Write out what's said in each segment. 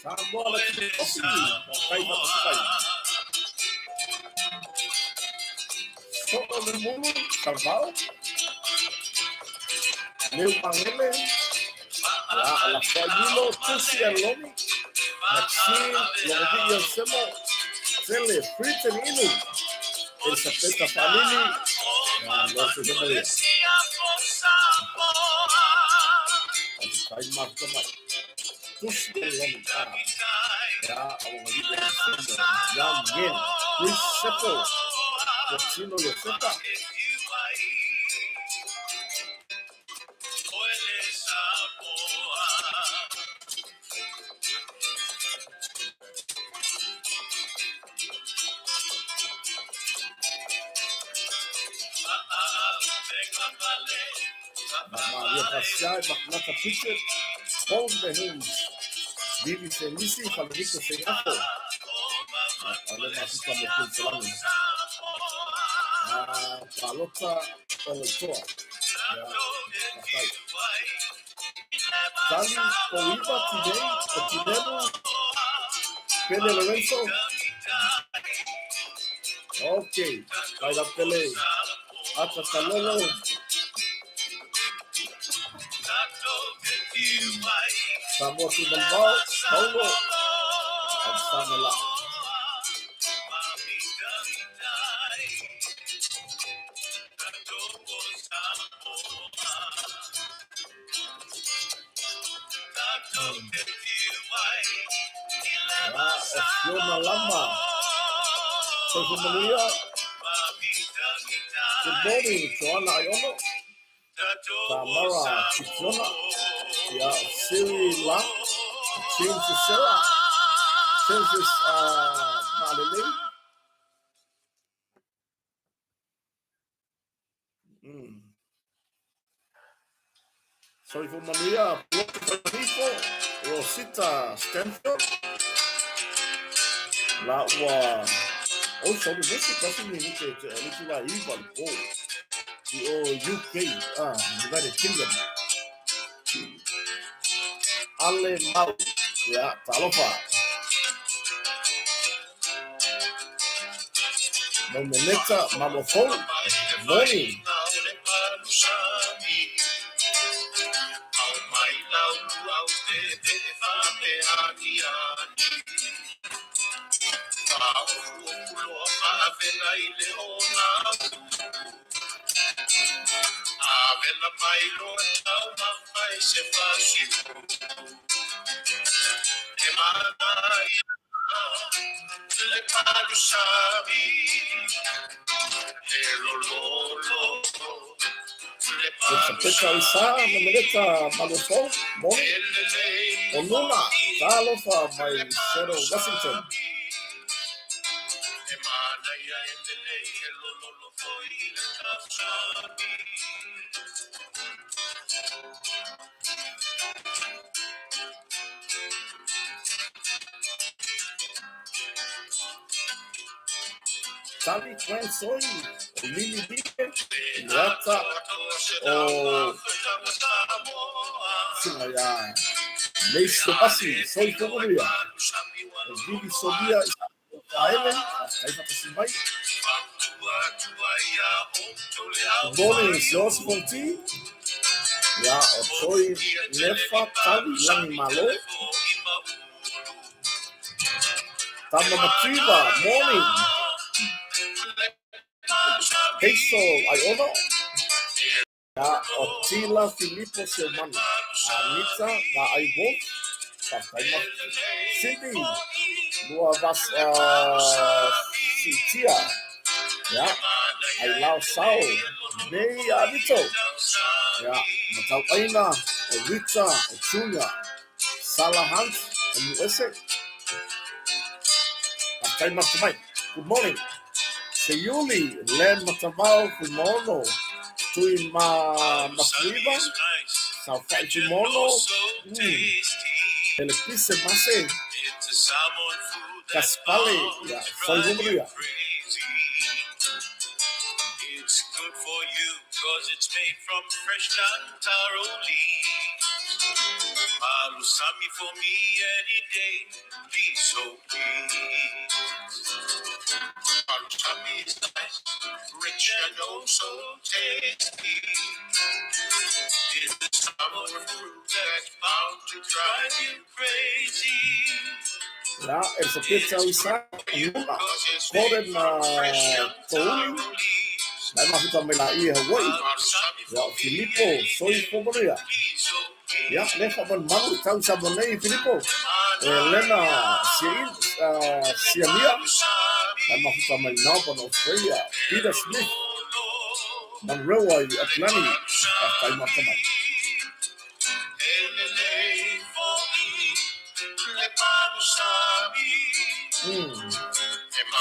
Samoa le Ofi, kai whakatikai. So'o le mulu, Savao, Leu Mangele, ya, la Fuaililo, Tusi Alomi, Maxine, Logovi'i Semo, Sele, Fritz and Inu, Elisapeta Falili, ya, Loso Semaia. Kai Maka Mai. Tusi Alomi, ah, ya, Awangali'o Semo, Young Yen, Chris Sepo, Watino Yosefa, Maria Pasiai, Makunata Peter, Paul Behuns, Vivi Felisi, Faleriko Segapo, Ale Masuka Mokulsalani, Palota Olotoa, ya, Patai. Tali Koiba Tidei, Otinelu, Pele Lorenzo. Ok, Paida Pele, Ata Talolo, Samoa Tubalbao, Paulo, At Samela. Ya, Fiona Lama. Soifua Manuia. Good morning, Joanna Aiono. Tamara Kikiona. Ya, Siri Lam. James Sarah. James Malele. Soifua Manuia, Puloko Rosita Stanfield. La ua oh sorry mesi kasi ni ni te te ni la iva le po i o UK, ah, United Kingdom. Ale Mau, ya, talofa. Nomeneta Mamofou, morning. Peta Isa, Nomeneta Mamofou, morning. Onuna, talofa mai Seattle, Washington. Tali Gwen Soi, o Lili Lile, Leata, o Singa ia Neis Topasi, Soifua Manuia, o Vili Solia Aele, faafetai faatasi mai. Good morning, Joseph Fonti. Ia, o Toi Nefa Tali Lagi Malo. Tama Mativa, morning. Hazel Aiona. Ia, o Tila Filipo Seumanu, Anita Vaai Wolf, faafetai ma Cindy Lua Vas, Sitia, ia, Ailao Sao, nei Anito, ia, Matauaina, o Rita, o Junior, Sala Hunt, o Nuese, faafetai ma mai. Good morning. Seiuli, Len Matavao, Fuimaono, Tui Ma Mafuiva, Saofa'i Fuimaono, Elepise Mase, Kasipale, ia, Soifua Manuia. Ia, Elisapeta Uisa, Numa, Gordon Touli, la e mafuta mai laia i Hawaii. Ia, o Filipo, Soifua Manuia. Ia, lea faamalumalu i tau Samoa nei, Filipo. E Lena Siamia, la e mafuta mai Melbourne, Australia. Peter Smith, Manurewa i Atlani, faafetai mo atamai.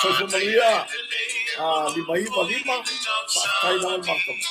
Soifua manuia, 595, faafetai lava le matamai.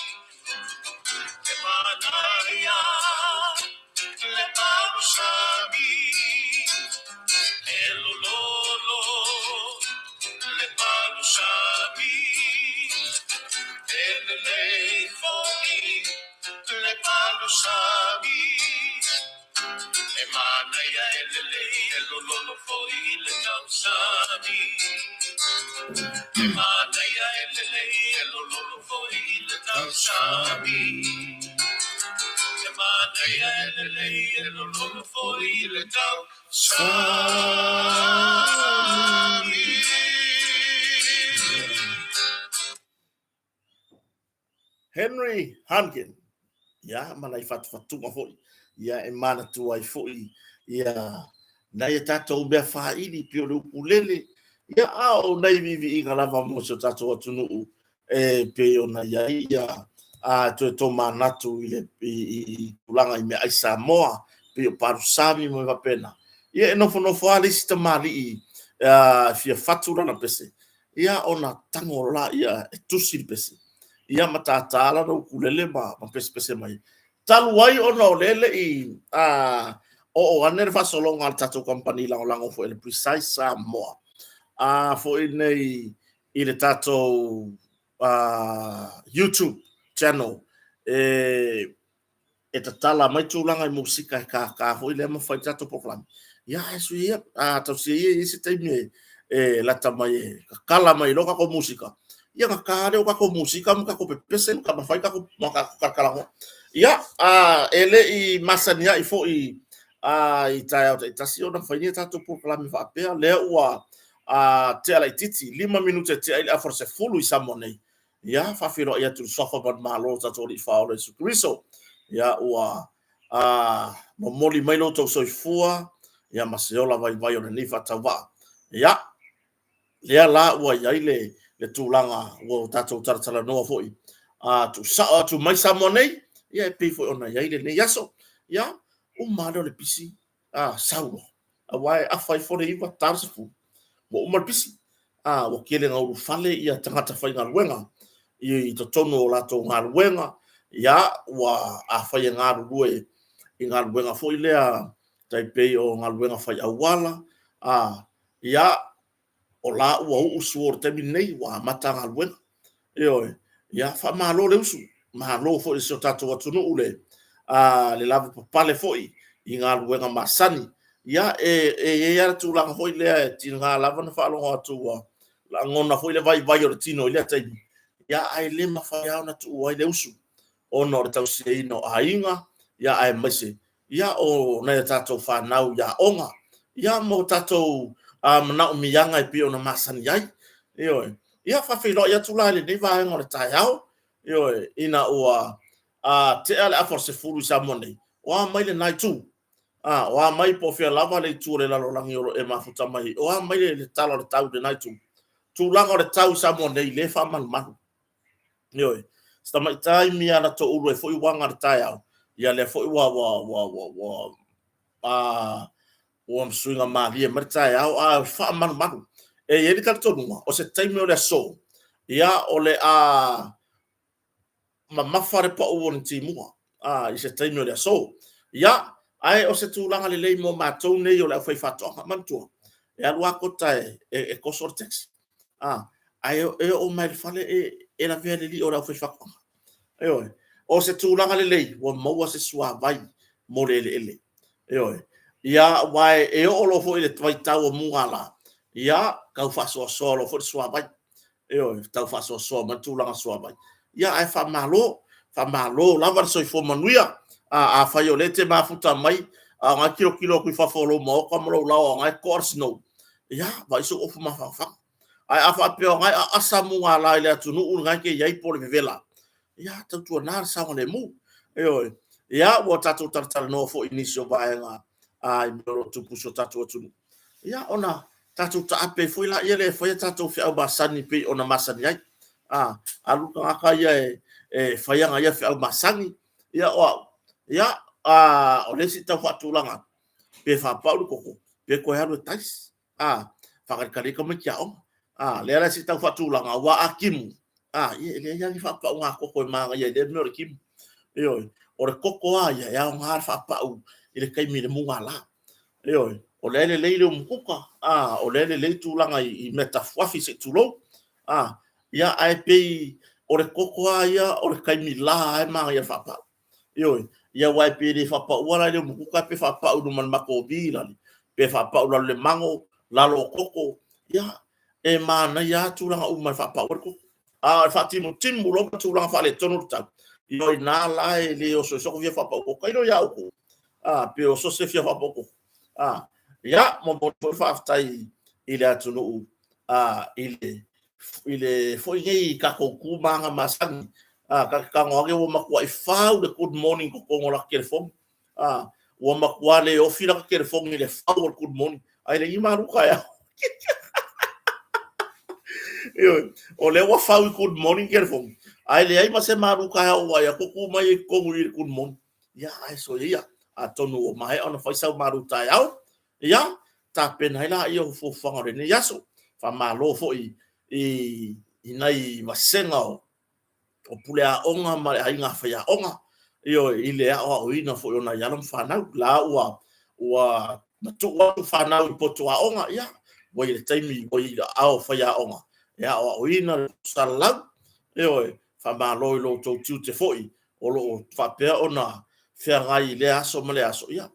Henry Hunkin, ia, ma nai fatufatuga foi, ia, e manatua ai foi, ia, nai a tatou mea fāili pei o le ukulele, ia, a o nai viiviiga lava mo si o tatou atunuu e pei ona i ai, ia, a toe tomanatu i le i tulaga i meaai Samoa, pei o palusami ma mea faapena. Ia, e nofonofo lava le isi tamalii e fia fatu lana pese, ia ona tago laia e tusi le pese, ia ma tātā lana ukulele ma pesepese mai. Talu ai ona o lea e le i oo ane le faasologa a le tatou kamupani lagolago foi le Precise Samoa a foi nei i le tatou YouTube channel e e tatala mai tulaga i musika e kākā foi lea ma fai tatou polokalame. Ia, e sui ia, a tausia ia i se taimi e, e lata mai e kakala mai loa kako musika. Ia, ka kā leo kako musika ma kako pepese ma ka mawhai kako, ma kako kalakalaho. Ia, a, e le i masani ai foi a, i taeao taitasi ona fai ni tatou polokalame faapea, lea ua a, tea laitiiti, 5 minute tea i le afa o le 10 i Samoa nei. Ia, faafeiloai atu i le suafa manumalo o tatou Alii Faaola Iesu Keriso. Ia, ua a, momoli mai lo outou soifua, ia, ma se ola vaivai o lenei faatauvaa. Ia, lea la ua i ai le, le tulaga ua tatou talatalanoa foi, a, tuusao atu mai Samoa nei, ia, e pei foi ona i ai lenei aso. Ia, uma lea o le pisi, a, sau loa. Aua e afa ifo le 9, ta le 10, ua uma le pisi. A, ua tele na ulufale ia tagata faigaluega i totonu o latou galuega, ia, ua afai e galulue i galuega foi lea tai pei o galuega fai auala, a, ia, o la ua uu suo o le taimi lenei, ua amata galuega. Ioe, ia faamalo le usu, malo foi i si o tatou atunuu le, a, le lavapapale foi i galuega masani. Ia, e i ai lava le tulaga foi lea e tiga lava ona faalogo atu ua lagona foi le vaivai o le tino i lea taimi, ia ae le mafai lava ona tuua ai le usu ona o le tausiaina o aiga, ia aemaise ia o nai a tatou fanau i aoga, ia ma o tatou manaomiaga e pei ona masani ai. Ioe. Ia faafeiloai atu la i lenei vaega o le taeao, ioe, ina ua tea le afa o le 10 i Samoa nei, o a mai lena itu? A, o a mai po o fea lava le itu o le lalolagi o lo o e mafuta mai ai, o a mai le tala o le tau i lena itu? Tulaga o le tau i Samoa nei, lea e faamalumalu. Ioe. Se tamaitai mi ana toulu ai foi uaga le taeao, ia lea foi ua ua ua ua ua a ua suiga malie mai le taeao, a faamalumalu. E i ai le talitonuga, o se taimi o le aso, ia o le a mamafa le pau o ni timuga a, i se taimi o le aso. Ia, ae o se tulaga lelei mo matou nei o le aufaifaatoaga. Manatua, e alu lava kota e, e, e koso le taxi. A, ae e oo mai le fale e, e lavea le lio o le aufaifaatoaga. Ioe. O se tulaga lelei, ua maua se suavai mo le eleele. Ioe. Ia, aua e oo loa foi i le vaitau o mugala, ia, tau faasoasoa loa foi le suavai. Ioe, tau faasoasoa mai le tulaga suavai. Ia, ae faamalo, faamalo lava le soifua manuia. A, afai o lea e te mafuta mai, a o na e tilotilo atu i fafo o lou maota ma lou laoa o na e toa le snow, ia, vaai sou ofu mafaufau. Ae a faapea o na e aasa mugala i le atunuu lena e te i ai po o le vevela, ia, tautuana le saogalemu. Ioe. Ia, ua tatou talatalanoa foi i nisi o vaega a, i mea o lo o tupu i si o tatou atunuu. Ia, ona tatou taape foi laia lea e fai a tatou feau masani pei ona masani ai. A, alu le tagata ia e, e fai ana ia feau masani, ia o au, ia, a, o le isi tau faatulaga atu, pe faapau le koko, pe toe alu e taisi. A, faatalitali ai tamaiti aoga. A, lea la se i tau faatulaga, aua a timu, a, ia e leai lava ni faapauga koko e manaia i lea mea o le timu. Ioe, o le koko lava ia, e aoga le faapau i le taimi i le mugala. Ioe, o lea e lelei le umukuka, a, o lea e lelei tulaga i, i mea tafuafi se i tulou. A, ia, ae pei o le koko lava ia, o le taimi la lava e manaia le faapau. Ioe, ia aua e pei e le faapaua la i le umukuka pe faapau i luma o le matou vi lale, pe faapau lalo le mago, lalo o koko, ia, e manaia lava tulaga uma e faapau ai le koko. A o le faatimutimu loa ma tulaga faaletonu le tau, ia o i ina la e le oso ai soko fia faapau koko. Tailo ia outou, a, pe oso se fia faapau koko. A, ia, momoli foi le faafetai i le atunuu, a, i le i le foi nei tatou tu ma aga masani, a, ta te tago ane ua matuai fau le good morning i totonu o lata telefoni. A, ua matua le ofi lata telefoni i le fau o le good morning, ae le i malu taeao. Ioe, o lea ua fau i good morning telefoni, ae leai ma se malu taeao ua vaai atu tu mai ai i totonu i le good morning. Ia, ae soia ia, atonu ua maea ona fai sau malu taeao, ia, tapena ai laia o fuafuaga o lenei aso. Faamalo foi i, i nai vasega o, o pule aoga ma le aiga faiaoga, ioe, i le aoaoina foi o nai alo ma fanau. La ua, ua matuu atu fanau i potu aoga, ia, ua i le taimi, ua i aao o faiaoga e aoaoina le salalau. Ioe, faamalo i lo outou tiute foi o lo o faapea ona feagai i lea aso ma lea aso. Ia,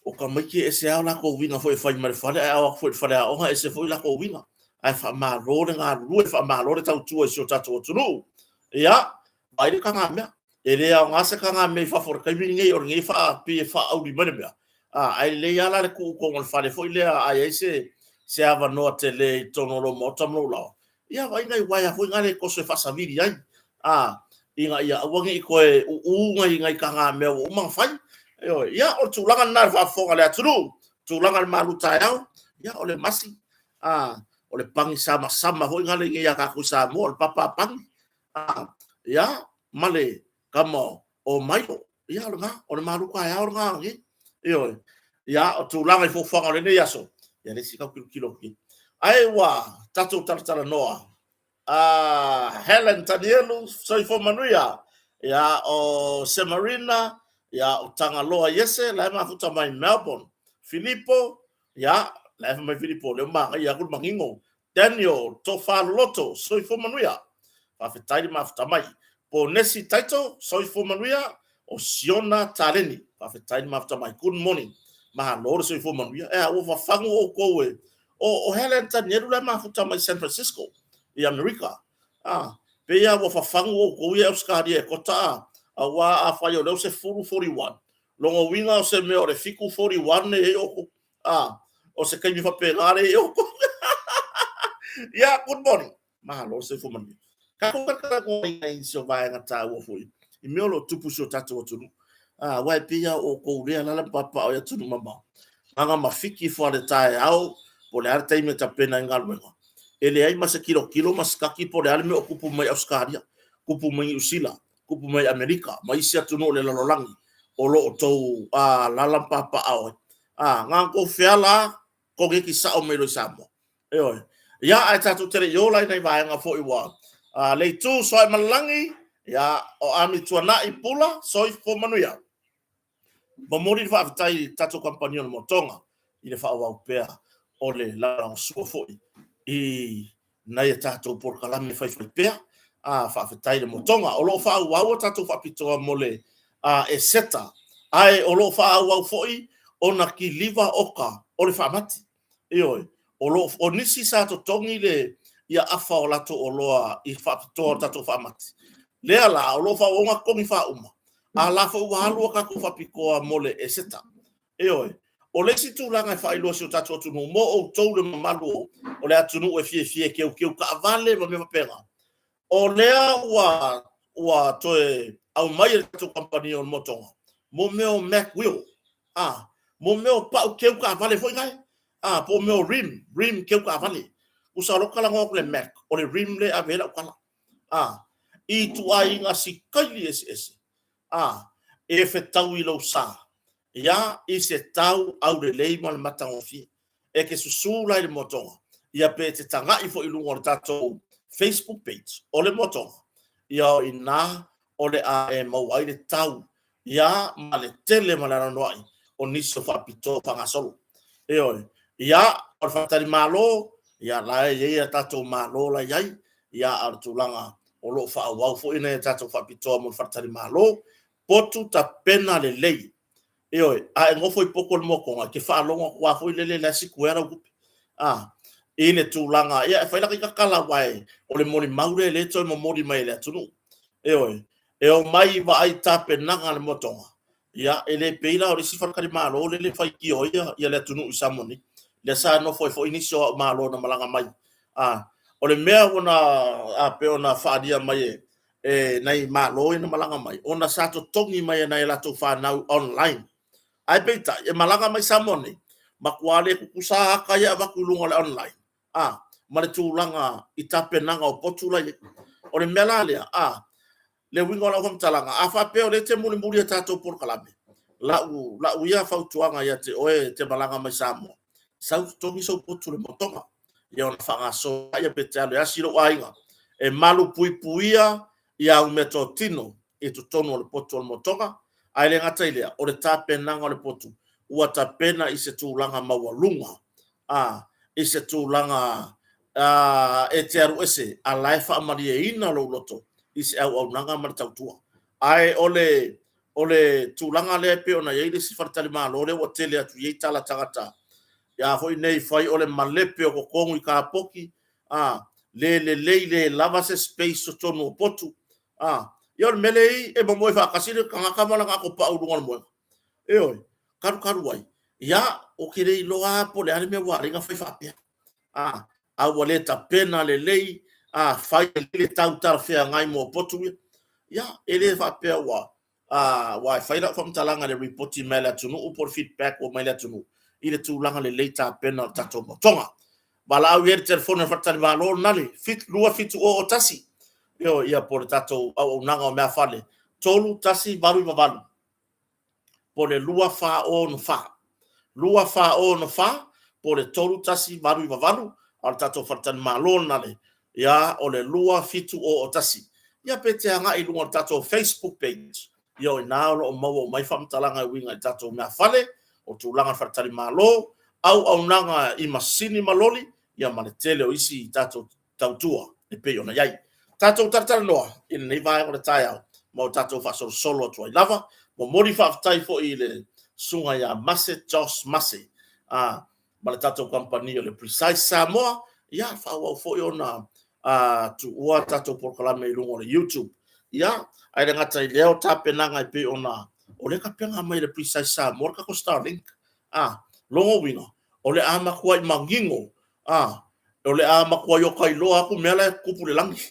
o tamaiti e ese lava o latou uiga foi e fai mai le fale, ae ao atu foi i le faleaoga e ese foi latou uiga. Ae faamalo le galulue, faamalo le tautua i si o tatou atunuu. Ia, vaai le tagamea. E le aoga se tagamea i fafo i le taimi lenei, o lenei e pei e faaauli mai le mea. A, ae lelei lava la le tuu i totonu o le fale foi lea, a i ai se, se avanoa tele i totonu o lou maota ma lou laoa, ia vaai nai uaea foi na le toso e faasavili ai, a, ina ia aua ne i toe uu nai, nai tagamea ua uma ona fai. Ioe, ia, o le tulaga lena i le faafofoga a le atunuu, tulaga i le malu taeao, ia, o le masi, a, o le pani samasama foi na le i inei ia tatou i Samoa, o le papa pani, a, ia, ma le kama o Mailo, ia, o lena, o le malu taeao lena nei. Ioe, ia, o tulaga i fuafuaga o lenei aso, ia le isi tau tilotilo atu. Ae ua tatou talatalanoa a Helen Tanielu, soifua manuia. Ia, o Semarina, ia, o Tagaloa Iese, la e mafuta mai Melbourne. Filipo, ia, La e fai mai Filipo, lea ua manaia atu le manino. Daniel Tofaloloto, soifua manuia. Faafetai le mafuta mai. Ponesi Taito, soifua manuia. O Siona Taleni, faafetai le mafuta mai. Good morning. Malo le soifua manuia. E a, ua fafagu outou e. O Helen Tanielu la e mafuta mai San Francisco i Amerika. Ah, pei lava ua fafagu outou ia e Ausetalia e kota a, aua afai o lea ua 10:41, lona uiga o se mea o le 7:41 e i ai outou. Ah, o se taimi faapena lea i outou. Yeah, good morning. Malo le soifua manuia. Tatou talatalanoa ai i nisi o vaega taua foi i mea o lo o tupu i si o tatou atunuu. Ah, aua e pei lava o outou lea alaala ma papaaao i atunuu mamao. Gaga ma fiki ifo lava i le taeao po o le a le taimi e tapena ai galuega. E leai ma se kilokilo ma se kaki po o le a le mea o tupu mai Ausetalia, tupu mai Niu Sila, tupu mai Amerika ma isi atunuu o le lalolagi o lo o outou alaala ma papaaao ai. A, na ona tou feala lava, koneti sao mai loa i Samoa. Ioe. Ia, ae tatou te le i ola i nai vaega foi ua Leitu, Soaemalelagi, ia, o Ami Tuanai Pula, soifua manuia. Momoli le faafetai i le tatou kamupani o le Motoga i le faaauau pea o le lagolagosua foi i nai a tatou polokalame faifai pea. A, faafetai i le Motoga. O lo o faaauau a tatou faapitoa mo le Eseta, ae o lo o faaauau foi ona kiliva oka o le faamati. Ioe, o lo o nisi sa totogi le ia afa o latou oloa i faapitoa o tatou faamati. Lea la, o lo o faaauau ona totogi faauma, a la foi ua alu a tatou faapitoa mo le Eseta. Ioe, o le isi tulaga e faailoa si o tatou atunuu, mo outou le mamalu o le atunuu e fiafia e keukeu taavale ma mea faapena, O lea ua ua toe aumai e le tatou kamupani o le Motoga mo mea o mag wheel, a, mo mea o pau keu taavale foi nae, a, po o mea o rim, rim keu taavale. Tusa o lea ou te talanoa atu i le mag, o le rim lea e ave ai lau tala, a, i ituaiga sikaili eseese, a, e fetau i lou sa, ia, i se tau aulelei ma le matagofie. E te susu la i le Motoga, ia pe e te tagai foi i luga o le tatou Facebook page o le Motoga, ia o i ina o le a e maua ai le tau, ia, ma le tele ma le anoanoai o nisi o faapitoa faagasolo. Ioe. Ia, o le faatalimalo, ia la e i ai a tatou Malo la e i ai, ia a o le tulaga o lo o faaauau foi nai a tatou faapitoa mo le faatalimalo, potu tapena lelei. Ioe, a e nofo i potu o le motoga, e te faalogo atu lava foi lele la e sikuea lau tupe. A, i le tulaga, ia e fai laka ita tala aua e, o le molimau lea lea e toe momoli mai e le atunuu. Ioe, e omai vaai tapenaga a le motoga, ia e le pei la o le isi faletalimalo lele e faitio ai ia le atunuu i Samoa nei. Lea sa nofo ai foi nisi o au malo na malaga mai. A, o le mea ua na, a pei ona faaalia mai e, e nai malo ia na malaga mai, ona sa totogi mai e nai a latou fanau online. Ae peitai, e malaga mai Samoa nei, matua le tutusa ata ia e avatu i luga o le online, a, ma le tulaga i tapenaga o potu la e i ai. O le mea la lea, a, le uiga o lau faamatalaga, a faapea o lea e te mulimuli i a tatou polokalame, lau, lau ia fautuaga ia te oe e te malaga mai Samoa, sau totogi sou potu i le motoga, ia ona faagasolo lea pe te alu e asi lou aiga, e malupuipuia ia au meatotino i totonu o le potu o le motoga, ae le gata i lea, o le tapenaga o le potu, ua tapena i se tulaga maualuga, a, i se tulaga a, e te alu ese, a la e faamalieina lou loto i se auaunaga ma le tautua. Ae o le O le tulaga lea e pei ona i ai le isi faletalimalo lea ua tele atu i ai tala tagata ia foi nei fai o le malepe o totonu i kapoki, a, le lelei le lava se space totonu o potu, a, ia o le mea lea i e momoe faatasi le tagata ma lana atopau i luga o le moega. Ioe, kalukalu ai. Ia, ou te le iloa lava po o le a le mea ua ala ai ona fai faapea. A, a ua le tapena lelei, a, fai lelei le tau talafeagai mo potu ia. Ia, e le faapea ua, a, ua e fai lau faamatalaga i le ripoti mai a le atunuu po o le feedback ua mai le atunuu i le tulaga lelei tapena o le tatou motoga. Valaau i ai le telefoni a le Faletalimalo lena le 2701, ioe, ia po o le tatou auaunaga o meafale 3188. po o le 2464. 2464 po o le 3188, a o le tatou faletalimalo lena le, ia, o le 2701. Ia pe te agai i luga o le tatou Facebook page, ia o i ina o lo o maua uma ai faamatalaga e uiga i tatou meafale, o tulaga o le faletalimalo, auaunaga i masini ma loli, ia ma le tele o isi tatou tautua e pei ona i ai. Tatou talatalanoa i lenei vaega o le taeao ma o tatou faasolosolo atu ai lava. Momoli faafetai foi i le susuga ia Mase Josh Mase a ma le tatou kamupani o le Precise Samoa, ia faaauau foi ona tuua tatou polokalame i luga o le YouTube. Ia, ae le gata i lea o tapenaga e pei ona o lea tapena mai e le Precise Samoa le tatou Starlink. A, lona uiga, o le a matuai manino, a, o le a matuai ota iloa atu mea la e tutupu i le lagi.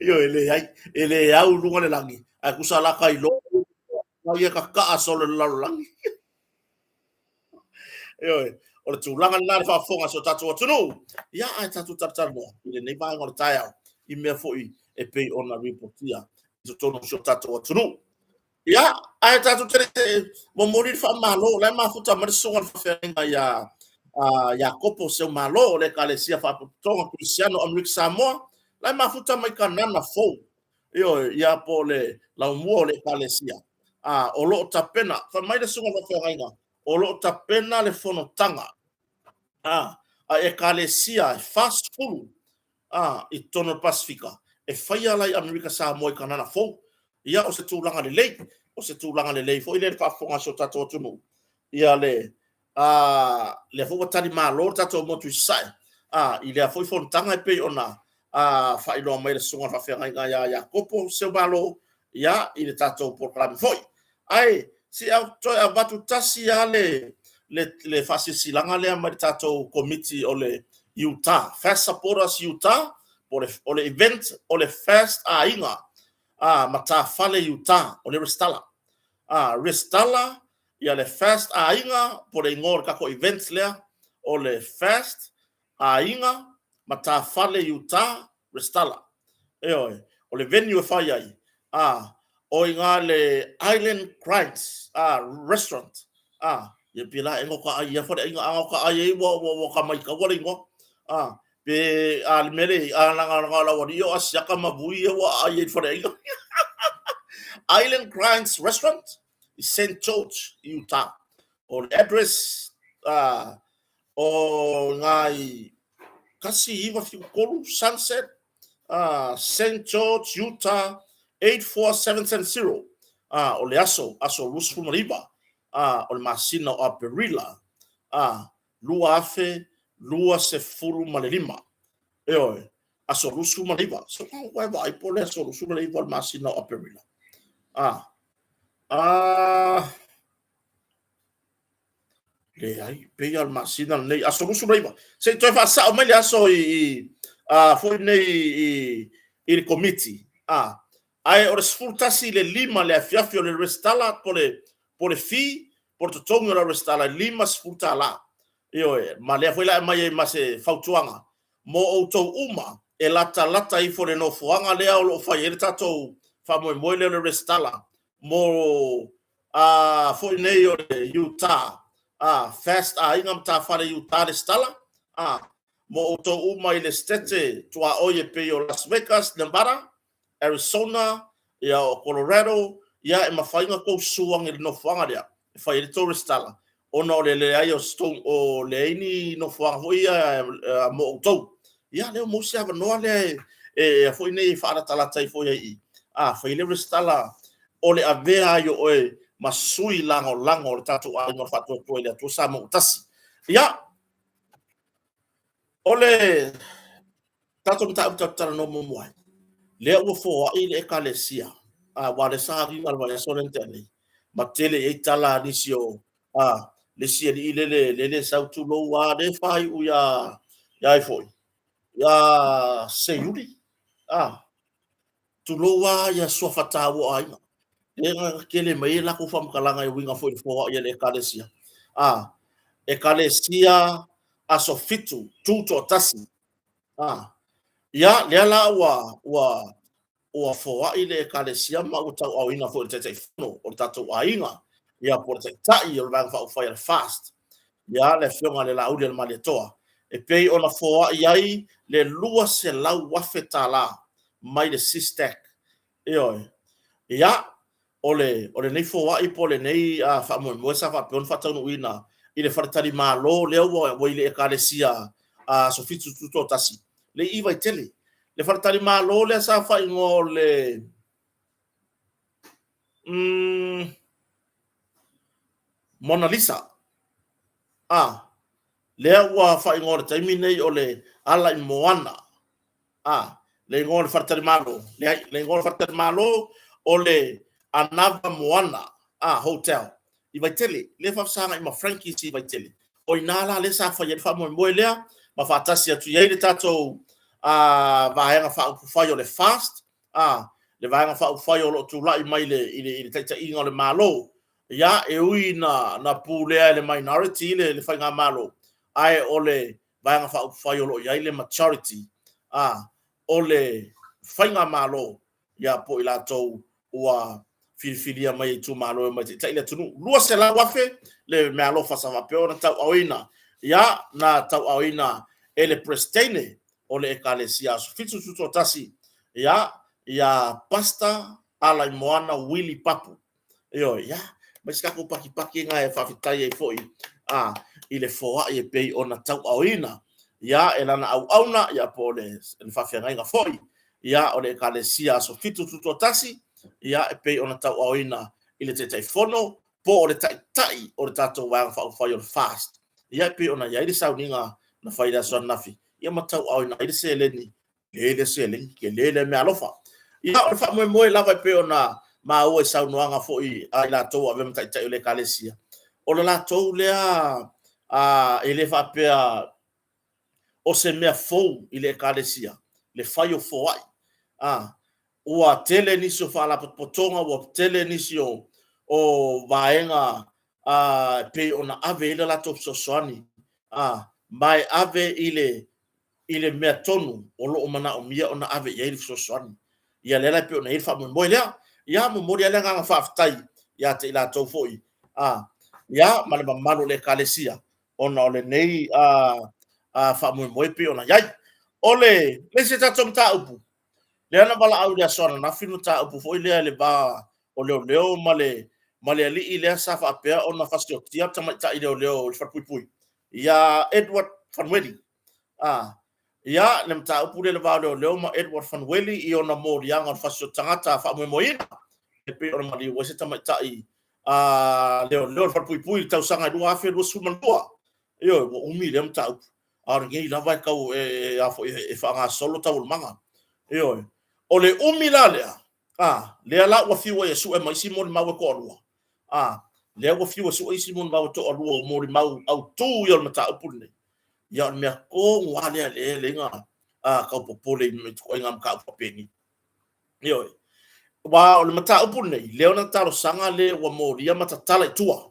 Ioe, e leai, e le au i luga le lagi, ae tusa la ta iloa ia tataa solo i le lalolagi. Ioe, o le tulaga lena le faafofoga a si o tatou atunuu. Ia, ae tatou talatalanoa i lenei vaega o le taeao i mea foi e pei ona ripotia i totonu o si o tatou atunuu. Ia, ae tatou te momoli le faamalo, o la e mafuta mai le susuga i le faafeagaiga ia Iakopo Seumalo o le Ekalesia Faapotopotoga Kerisiano Amerika Samoa, la e mafuta mai Kanana fou. Ioe, ia po o le laumua o le Ekalesia. A, o lo o tapena, fai mai le susuga i le faafeagaiga, o lo o tapena le fonotaga a Ekalesia e 40 a, i totonu o le Pasefika, e faia la i Amerika Samoa i Kanana fou. Ia, o se tulaga lelei, o se tulaga lelei foi lea i le faafofoga a si o tatou atunuu. Ia le, a, lea foi ua tali malo le tatou motu i Sasae, a, i lea foi fonotaga e pei ona a, faailoa mai le susuga faafeagaiga ia Iakopo Seumalo, ia, i le tatou polokalame foi. Ae, se i toe avatu tasi lava le faasilasilaga lea mai le tatou komiti o le Utah, Fast Supporters Utah, o le event o le Fast Aiga a Matafale Utah, o le resitala. A, resitala ia le Fast Aiga, po o le igoa o le tatou event lea, o le Fast Aiga Matafale Utah resitala. Ioe, o le venue e fai ai, a, o i ina le Island Grinds a, restaurant, a, ia pei la e no ka ai ia faleaiga, a no ka ai ai ua ua ua ka maitaua le igoa, a, pe a le mea le a langa langa lau alii o asiaka ma vui ia ua ai ai le faleaiga. Island Grinds Restaurant i St. George, Utah. O le address a, o ngā i 1973 Sunset, St. George, Utah 84770. O le aso, aso 29 o le masina o Aperila 2025. Ioe, aso 29. So, ua e vaai po o le aso 29 o le masina o Aperila. Leai, pei lava o le masina lenei, aso 29. Se i toe faasao mai le aso i, i a, foi nei i, i le komiti. A, ae o le 11 i le 5 le afiafi o le resitala po le, po le fee, po le totogi o le resitala e $50. Ioe, ma lea foi la e aumai ai ma se fautuaga mo outou uma e latalata ifo i le nofoaga lea o lo o fai ai le tatou faamoemoe lea o le resitala mo a foi nei o le Utah, a Fast Aiga Matafale Utah resitala, a mo outou uma i le setete tuaoi e pei o Las Vegas, Nevada, Arizona, ia o Colorado, ia e mafai ona tou susu ane i le nofoaga lea e fai ai le tou resitala, ona o le leai o se tou, o leai ni nofoaga foi ia mo outou. Ia, lea ua maua se avanoa lea e foi nei e faalatalata ai foi ai i, a fai le resitala o le avea ai o oe ma sui lagolago o le tatou aiga o le Faatuatua i le Atua Samoa ua tasi. Ia, o le tatou mataupu tatou talanoa muamua ai, lea ua foai le Ekalesia, aua lea sa agiga le vaiaso lea na tea nei, ma tele i ai tala a nisi o a le isi alii lele lele sau tulou a le faaiu ia ia ai foi ia Seiuli a tulou a ia suafa taua o aiga lea na tele mai ai latou faamatalaga e uiga foi i le foai a le Ekalesia a Ekalesia aso 7 tutoatasi a ia lea la ua ua ua foai le Ekalesia ma ua tauaaoina foi e le Taitaifono o le tatou aiga, ia po o le Taitai o le Vaega Faaupufai a le FAST, ia le Afioga i le Laauli a le Malietoa, e pei ona foai ai le $200,000 mai le SISTAC. Ioe. Ia, o le, o lenei foai po o lenei faamoemoe sa faapea ona faataunuuina i i le faletalimalo lea ua i le Ekalesia a Aso Fitu Tutoatasi, le i Vaitele. Le faletalimalo lea sa faaigoa o le Mona Lisa. A, lea ua faaigoa i le taimi nei o le Ala i Moana. A, le igoa o le faletalimalo, leai, le igoa o le faletalimalo o le Anava Moana a, Hotel i Vaitele, lea e faafesagai ma Frankie's i Vaitele. O i ina la lea sa fai ai le faamoemoe lea ma faatasi atu i ai le tatou Vaega Faaupufai o le FAST, a, le Vaega Faaupufai o lo o tulai mai i le taitaiga o le Malo. Ia, e ui na pulea e le minority le Faigamalo, ae o le Vaega Faaupufai o lo o i ai le majority, a, o le Faigamalo, ia po o i latou ua filifilia mai e itumalo e omai e taitai le atunuu. 200,000 le meaalofa sa faapea ona tauaaoina, ia, na tauaaoina e le Peresetene o le Ekalesia Aso Fitu Tutoatasi, ia, ia Pastor Alaimoana Willie Papu. Ioe, ia, mai se tatou pakipakiga e faafetai ai foi a, i le foai e pei ona tauaaoina, ia, e lana auauna, ia, po o le faafeagaiga foi, ia, o le Ekalesia Aso Fitu Tutoatasi, ia, e pei ona tauaaoina i le Taitaifono po o le Taitai o le tatou Vaega Faaupufai o le FAST, ia, e pei ona i ai le sauniga na fai i le aso ananafi, ia, ma tauaaoina ai le seleni le lea seleni, tele lea meaalofa. Ia, o le faamoemoe lava e pei ona maua i saunoaga foi a i latou ua avea ma taitai o le Ekalesia, o le latou lea e le faapea o se mea fou i le Ekalesia, le fai o foai. Ua tele nisi o faalapotopotoga, ua tele nisi o vaega e pei ona ave i ai le latou fesoasoani, ma e ave i le i le mea tonu o lo o manaomia ona ave i ai le fesoasoani. Ia lea la e pei ona i ai le faamoemoe lea. Ia momoli ai le agaga faafetai ia te i latou foi a ia ma le mamalu o le Ekalesia ona o lenei faamoemoe e pei ona i ai. O le isi tatou mataupu, lea na valaau i le aso ananafi le mataupu foi lea i le va o leoleo ma le ma le alii lea sa faapea ona fasiotia le tamaitai leoleo i le falepuipui ia Edward Fanueli. A, ia, le mataupu lea i le va o leoleo ma Edward Fanueli i ona moliaga o le fasi o tagata faamoemoeina, e pei ona maliu ai se tamaitai a leoleo i le falepuipui i le tausaga e 2022. Ioe, ua umi lea mataupu, a o lenei lava e tau e, a foi, e faagasolo taualumaga. Ioe. O le umi la lea, a, lea la ua fiu ai e sue ma isi molimau e toalua, a, lea ua fiu e sue isi molimau e toalua o molimau autū ia o le mataupu lenei. Ia, o le mea tonu lava lea lea e leai na tau popole i ituaiga mataupu faapenei. Ioe. Aua o le mataupu lenei, lea ona talosaga le ua molia ma tatala i tua.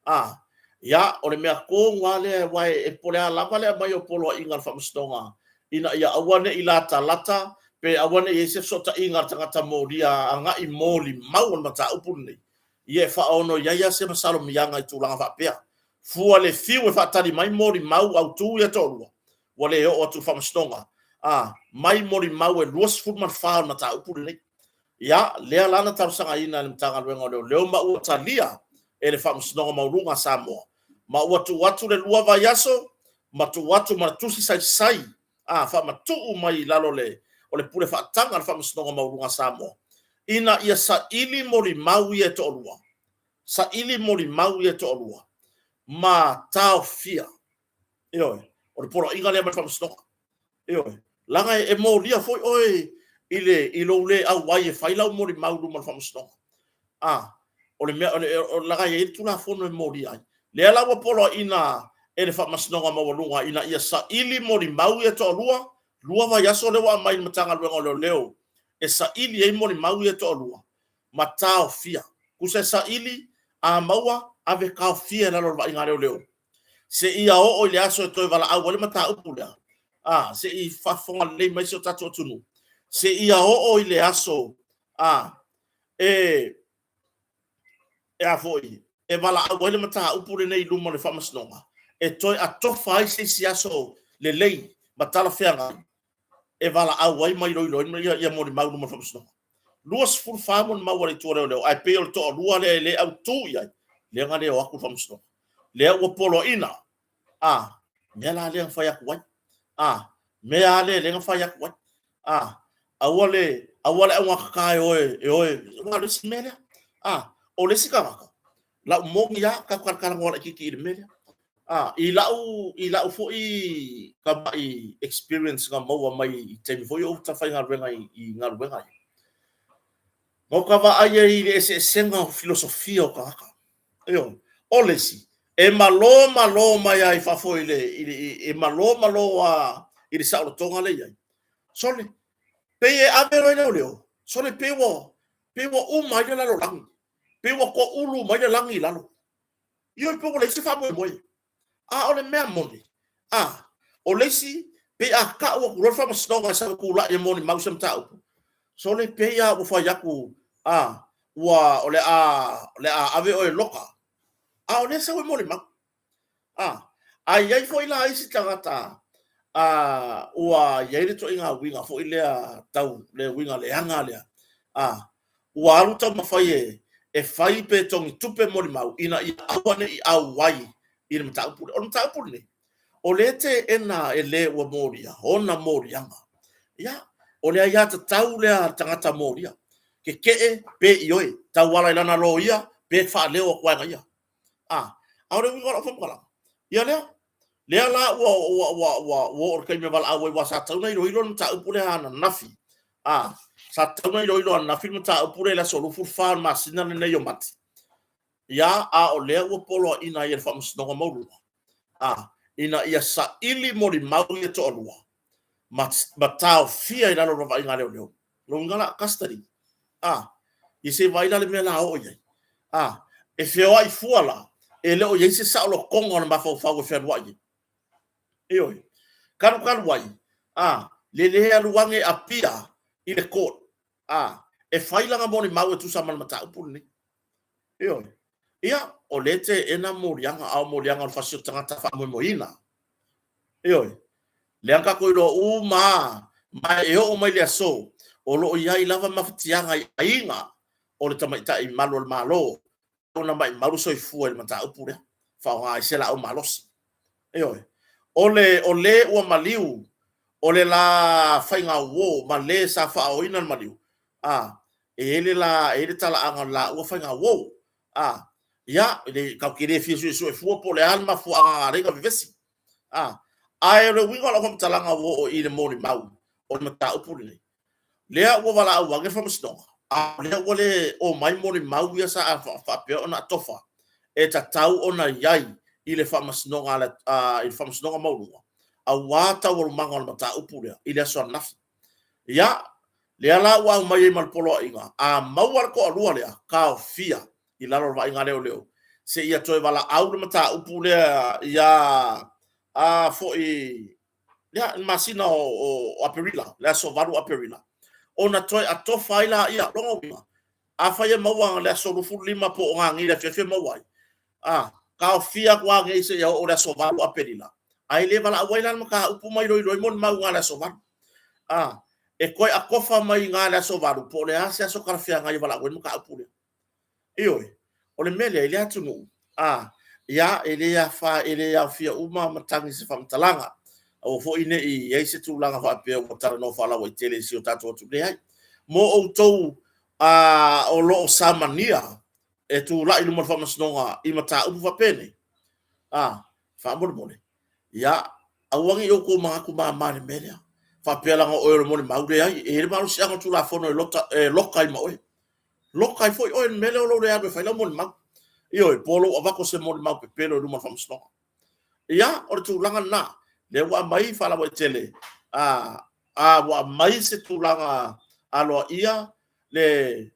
A, ia, o le mea tonu lava lea, aua e po o le a lava le aumai o poloaiga a le Faamasinoga ina ia aua ne i latalata pe aua ne i i ai se fesootaiga a le tagata molia agai molimau o le mataupu lenei, ia e faaono i ai lava se masalomiaga i tulaga faapea. Fua le fiu e faatali mai molimau autū ia toalua, ua le oo atu i le Faamasinoga, a, mai molimau e 24 o le mataupu lenei. Ia, lea la na talosagaina e le Matagaluega o Leoleo ma ua talia e le Faamasinoga Maualuga a Samoa, ma ua tuu atu le lua vaiaso ma tuu atu ma le tusi saisai a faamatuu mai i lalo o le pule faataga a le Faamasinoga Maualuga a Samoa ina ia saili molimau ia e toalua, saili molimau ia e toalua ma taofia. Ioe, o le poloaiga lea mai le Faamasinoga. Ioe, leaga e molia foi oe i le i lou le auai e fai lau molimau i luma o le Faamasinoga. A, o le mea, o le, o, leaga e i ai le Tulafono e molia ai. Lea la ua poloaiina e le Faamasinoga Maualuga ina ia saili molimau ia e toalua, lua vaiaso lea ua aumai i le Matagaluega o Leoleo e saili ai molimau ia e toalua ma taofia. Tusa e saili, a maua, ave taofia i lalo o le vaaiga a leoleo. Seia oo i le aso e toe valaau ai le mataupu lea, a, se i faafofoga lelei mai si o tatou atunuu, seia oo i le aso a, e, e a foi, e valaau ai le mataupu lenei i luma o le Faamasinoga, e toe atofa ai se isi aso lelei ma talafeagai e valaau ai ma iloilo ai ia molimau i luma o le Faamasinoga. 24 molimau a le Itu a Leoleo, ae pei o le toalua lea e le autu i ai, lea na le o atu i le Faamasinoga. Lea ua poloaiina, a, mea la lea na fai atu ai, a, mea a lea lea na fai atu ai, a, aua le, aua le augatata e oe, e oe, aua o le isi mea lea, a, o le isi tagata, lau moni lava, tatou talatalanoa laitiiti i le mea lea. A, i lau, i lau foi tamai experience na maua mai i taimi foi o ou faigaluega i galuega ia, na ou ta vaai ai i le eseesega o filosofia o tagata. Ioe. O le isi, e malo malo mai lava i fafo i le, i le, e malo malo lava i le saolotoga lea e i ai. Sole, pei e ave loa i leoleo, sole, pei ua, pei ua uma ai le lalolagi, pei ua toulu mai le lagi i lalo. Ioe, pe ua leai se faamoemoe. A o le mea moni, a, o le isi, pei a tau atu loa le faamasinoga e sau e tulai e molimau se mataupu, sole, pei lava ua fai atu, a, ua, o le a, o le a ave oe e loka. A o lea e sau e molimau. A, a i ai foi la isi tagata, a, ua i ai le ituaiga uiga foi lea tau, le uiga leaga lea, a, ua alu taumafai e e fai pe togitupe molimau ina ia aua ne i auai i le mataupu lea. O le mataupu lenei, o lea e teena e le ua molia ona moliaga. Ia, o le aiatatau lea a le tagata molia, tetee pe ioe, tauala i lana loia pe faaleo atu lava e ia. A, a o le uiga o lau faamatalaga, ia lea, lea la ua ua ua ua oo i le taimi e valaau ai, aua sa tatau ona iloilo le mataupu lea ananafi. A, sa tatau ona iloilo ananafi le mataupu lea i le aso 24 o le masina lenei o Mati. Ia, a o lea ua poloaiina ai e le Faamasinoga Maualuga, a, ina ia saili molimau ia toalua ma, ma taofia i lalo o le vaavaaiga a leoleo. Lona uiga la, custody. A, ia se i vaai la le mea la oo i ai. A, e feoai fua la, e le o i ai se saolotoga o le mafaufau e fealuai ai. Ioe. Talu talu ai, a, le le alu ane appear i le court, a, e fai lana molimau e tusa ma le mataupu lenei. Ioe. Ia, o lea e teena moliaga, a o moliaga o le fasi o tagata faamoemoeina. Ioe. Lea na tatou iloa uma lava, ma e oo mai le aso, o lo o i ai lava mafatiaga i aiga o le tamaitai malu o le Malo, ona maimau le soifua i le mataupu lea, faaaoga ai se laau malosi. Ioe. O le, o le ua maliu, o le la faigauo ma le sa faaoina le maliu, a, e i ai le la, e i ai le talaaga o le laua faigauo. A, ia, le, tatou te le fia suesue fua po o le a le mafuaaga na ala ai ona vevesi. A, ae o le uiga o lau faamatalaga ua oo i le molimau o le mataupu lenei, lea ua valaau ane le faamasinoga, a o lea ua le omai molimau ia sa faapea ona atofa e tatau ona i ai i le faamasinoga, a, i le faamasinoga maualuga, aua taualumaga o le mataupu lea i le aso ananafi. Ia, lea la ua aumai ai ma le poloaiga, a maua le toalua lea, taofia i lalo o le vaaiga a leoleo, seia toe valaau le mataupu lea ia a foi ia le masina o Aperila, le aso 8 o Aperila, ona toe atofa ai laia. Lona uiga, afai e maua le aso 25 po o nanei i le afiafi e maua ai, a taofia atu lava nei seia oo i le aso 8 o Aperila, ae le valaau ai la le mataupu ma iloilo ai molimau i le aso 8. A e toe atofa mai i le aso 8 po o le a se aso talafeagai e valaau ai le mataupu lea. Ioe, o le mea lea i le atunuu, a, ia, e le afa, e le aofia uma matagi i se faamatalaga. Aua foi ne i i ai se tulaga faapea ua talanoa faalauaitele i si o tatou atunuu. Leai. Mo outou a, o lo o samania e tulai i luma o le faamasinoga i mataupu faapenei, a, faamolemole, ia, aua ne i outou manatu mama i le mea lea, faapea leaga o oe o le molimau. Leai, e i ai le malosiaga o le Tulafono e lota, e loka ai ma oe. Loka ai foi oe i le mea lea o lou le alu e fai lau molimau. Ioe, po o lou avatu o se molimau pepelo i luma o le faamasinoga. Ia, o le tulaga lena, lea ua aumai faalauaitele, a, a ua aumai se tulaga aloaia le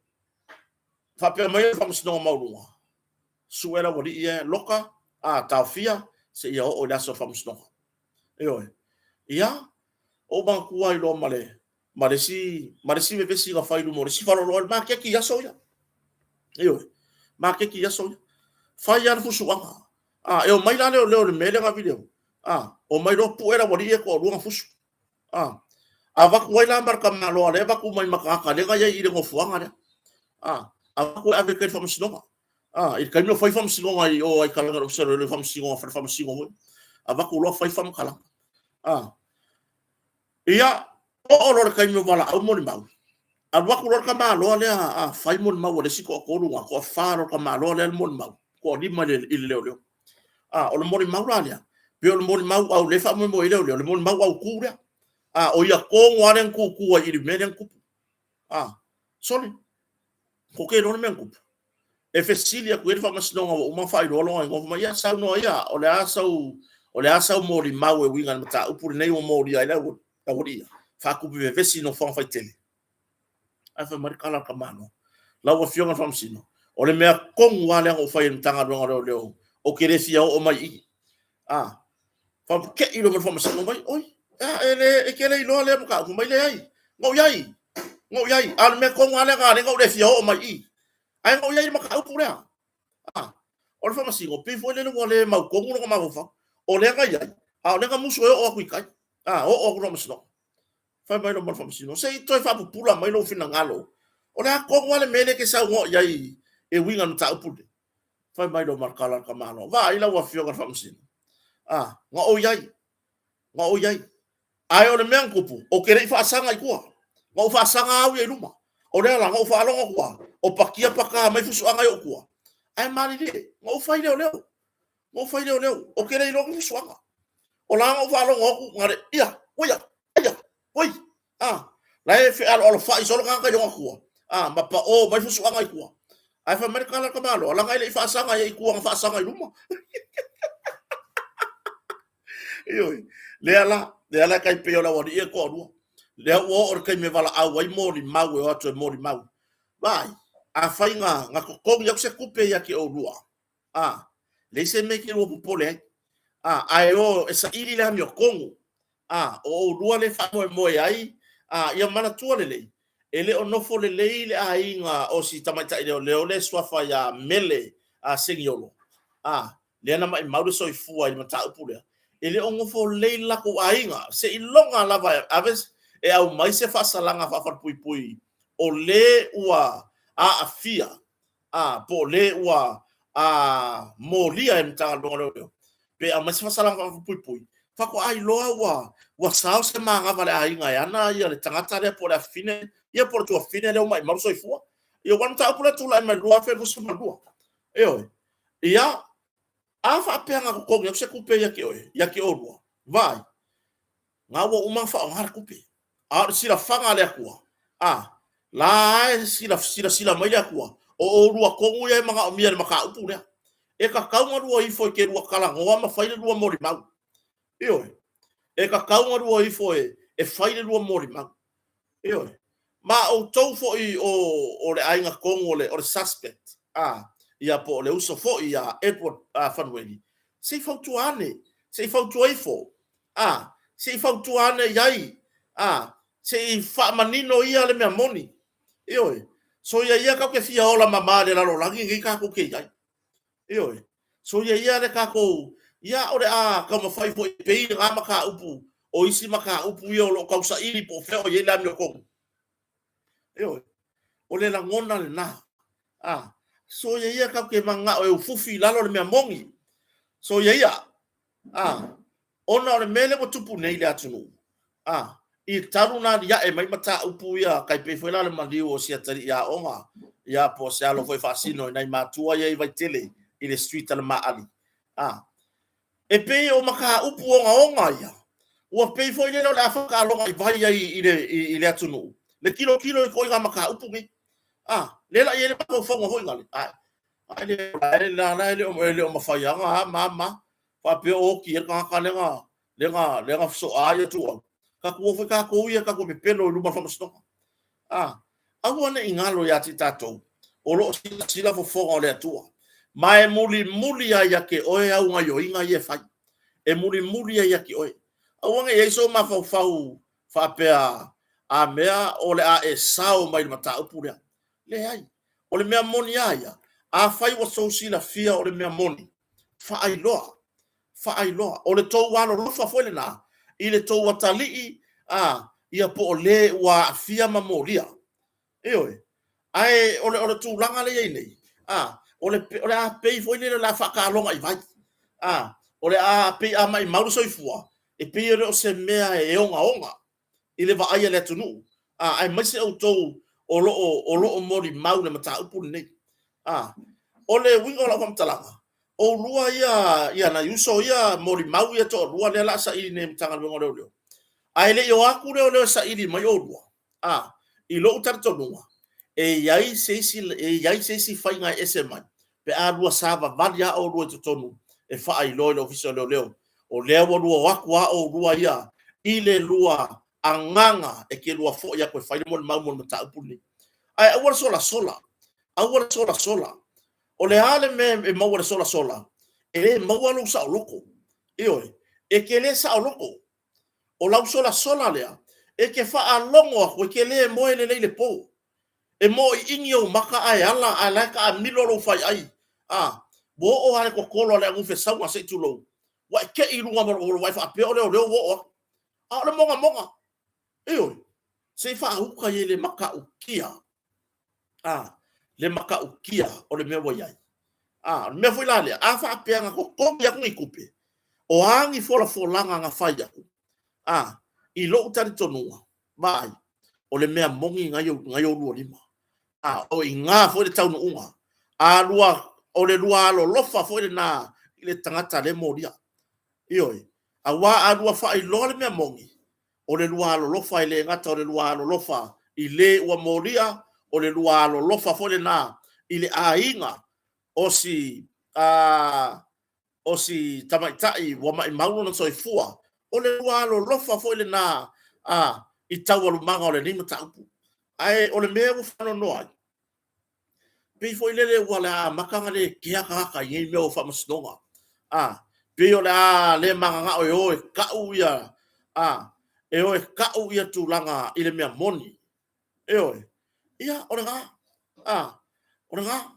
faapea mai le Faamasinoga Maualuga, sue le aualii ia, loka, a, taofia, seia oo i le aso o le faamasinoga. Ioe. Ia, ou manatua ai loa ma le, ma le isi, ma le isi vevesi na fai i luma o le isi faleoloa i le maketi i aso ia. Ioe, maketi i aso ia. Fai lava le fusuaga. A, e omai la leoleo i le mea lea na vili ai. A, omai loa pue le aualii ia e toalua na fusu. A, avatu ai la ma le tamaloa lea avatu mai ma tagata lea na i ai i le nofoaga lea. A, avatu e ave i tai i le faamasinoga. A, i le taimi o fai faamasinoga i o ai Kalaga le Ofisa o Leoleo faamasinoga, fale faamasino foi. Avatu loa fai faamatalaga. A, ia, oo loa le taimi o valaau molimau, alu atu loa le tamaloa lea a fai molimau a le isi toatolu na, toafa loa le tamaloa lea le molimau, toalima i le leoleo. A, o le molimau la lea, pei o le molimau au lea e faamoemoe i ai leoleo, le molimau autu lea. A, o ia tonu lava lea na tutu ai i le mea lea na tupu. A, sole, tou te iloa le mea na tupu? E fesili atu i ai le faamasinoga ua uma ona faailoa lona igoa, fai mai, ia saunoa ia, o le a sau, o le a sau molimau e uiga i le mataupu lenei ua molia ai le aualii ia, faatupe vevesi i nofoaga faitele. Ae fai mai le tala a le tamaloa, lau Afioga i le Faamasino, o le mea tonu lava lea na ou faia i le Matagaluega o Leoleo, ou te le fia oo mai i i. A, faapekei loa ma le Faamasino mai, oi, e, le, e te le iloa lea mataupu mai, leai, na ou i ai, na ou i ai, a o le mea tonu lava lea na ala ai ona ou le fia oo mai i i. Ae na ou i ai i le mataupu lea. A, o le Faamasino, pei foi lele ua le mautonu lona mafaufau. O lea na i ai, a o lea na musu e oo atu i tai. A, oo atu i le Faamasinoga. Fai mai loa ma le Faamasino, se i toe faapupula mai lou finagalo. O le a tonu lava le mea lea e te saunoa i ai e uiga i le mataupu lenei? Fai mai loa ma le tala a le tamaloa, vaai lau Afioga i le Faamasino, a, na ou i ai, na ou i ai. Ae o le mea na tupu, ou te le i faasaga i tua. Na ou faasaga au ia i luma. O lea la, na ou faalogo atu lava, o patia paka mai fusuaga i ou tua. Ae malilie, na ou fai leoleo. Na ou fai leoleo, ou te le iloa ni fusuaga. O la na ou faalogo atu, na le, ia, uia, aia, oi, a, la e fealoalofai solo tagata i ona tua, a, ma pao mai fusuaga i tua. Ae fai mai le tala a le tamaloa, leaga e le i faasaga i tua na faasaga i luma. Ioe, lea la, lea la e tai pei o le aualii e toalua. Lea ua oo le taimi e valaau ai molimau e o atu e molimau. Vaai, afai na, na totogi atu se tupe ia te oulua, a, leai se mea e te lua popole ai. A, ae o e saili le amiotonu. A, o oulua lea e faamoemoe ai, a, ia manatua lelei, e le o nofo lelei le aiga o si tamaitai leoleo lea e suafa ia Mele a Segiolo, a, lea na maimau le soifua i le mataupu lea, e le o nofo lelei le latou aiga, seiloga lava e ave e aumai se faasalaga faafalepuipui o le ua aafia a, po o le ua a, molia e le Matagaluega o Leoleo, pe aumai se faasalaga faapuipui, faatoa iloa ua, ua sao se manava a le aiga e ana ia le tagata lea po o le afafine, ia po o le tuafafine lea ua maimau le soifua. Ia, aua o le mataupu lea tulai mai i le 2022. Ioe. Ia, a faapea na totogi atu se tupe ia te oe, ia te oulua, vaai, na ua uma ona faaaoga le tupe. A o le silafaga a le Atua, a, la e silasila mai le Atua, o oulua tonu ia e manaomia i le mataupu lea. E tatau ona lua ifo e te lua talanoa ma fai le lua molimau. Ioe. E tatau ona lua ifo e, e fai le lua molimau. Ioe. Ma outou foi o, o le aiga tonu o le, o le suspect, a, ia po o le uso foi ia Edward a, Fanueli, se i fautua ane, se i fautua ifo, a, se i fautua ane i ai, a, se i faamanino ia le mea moni. Ioe. Soia ia tatou te fia ola mama i le lalolagi lenei tatou te i ai. Ioe. Soia ia le tatou, ia o le a taumafai foi e pei lena mataupu o isi mataupu ia o lo o tausaili po o fea o i ai le amiotonu. Ioe. O le lagona lena. A, soia ia tatou te mananao e ufufi i lalo le mea moni. Soia ia. A, ona o le mea lea ua tupu nei i le atunuu, a, i talu ona aliae mai mataupu ia, tai pei foi la le maliu o si atalii aoga, ia po o se alo foi e faasino i nai matua ia i Vaitele i le street a le Maali. A, e pei o mataupu ogaoga ia, ua pei foi lele o le a faataaloga i vai ai i le, i, i le atunuu, le tilotilo i ituaiga mataupu nei. A, lea la i ai le mafaufauga foi nale, a, a le, la, la, e le o, e le o mafai lava ona a ma ma. Faapea o oti ai le tagata lea na, lea na, lea na fesoa ia ituau. Tatou o foi tatou ia, tatou pepelo i luma o le faamasinoga. A, aua ne i galo ia te tatou, o lo o silasila fofoga o le Atua, ma e mulimuli lava ia te oe au gaioiga ia e fai. E mulimuli lava ia te oe. Aua ne i i ai sou mafaufau faapea, a mea o le a e sao mai i le mataupu lea. Leai. O le mea moni lava ia, afai ua tou silafia o le mea moni, faailoa, faailoa. O le tou alolofa foi lena i le tou atalii, a, ia po o le ua aafia ma molia. Ioe. Ae o le, o le tulaga lea e i ai nei, a, O le, o le a pei foi lele o le a faataloga i vai. A, o le a pei a maimau le soifua, e pei e le o se mea e ogaoga i le vaai a le atunuu, a, aemaise outou o lo o, o lo o molimau i le mataupu lenei. A, o le uiga o lau faamatalaga, oulua ia, ia nai uso ia molimau ia toalua lea o le a saili nei e le Matagaluega o Leoleo, ae le i o atu leoleo e saili mai oulua, a, i lou talitonuga, e i ai se isi, e i ai se isi faiga e ese mai, pe a lua savavali lava oulua i totonu e faailoa i le Ofisa o Leoleo, o lea ua lua o atu lava oulua ia i le lua agaga e te lua foi atu e fai le molimau mo le mataupu lenei. Ae aua le solasola, aua le solasola. O le a le mea e maua i le solasola? E le maua lou saoloto. Ioe, e te le saoloto. O lau solasola lea, e te faalogo atu e te le moe lelei i le po. E moiini ou maka ae ala ae la e taamilo lou faiai. A, ua oo lava i le totolo a le anufesauga se i tulou, ua e tei i luga o lou vae faapea o leoleo ua oo atu. A o le mogamoga. Ioe, se i faauta i le matautia. A, le matautia o le mea ua i ai. A, o le mea foi la lea, a faapea na totogi atu ni tupe, o a ni folafolaga na fai atu, a, i lou talitonuga, vaai, o le mea moni na i oulua lima. A, o i ina foi le taunuuga. A lua, o le lua alolofa foi lena i le tagata le molia. Ioe, aua a lua faailoa le mea moni, o le lua alolofa e le gata o le lua alolofa i le ua molia, o le lua alolofa foi lena i le aiga o si a o si tamaitai ua maimau lona soifua, o le lua alolofa foi lena a i taualumaga o lenei mataupu. Ae o le mea ua faanoanoa ai, pei foi lele ua le amata ona le kea tagata i nei mea o faamasinoga. A, pei o le a le mananao e o e tau ia, a, e o e tau ia tulaga i le mea moni. Ioe. Ia, o lena. A, o lena.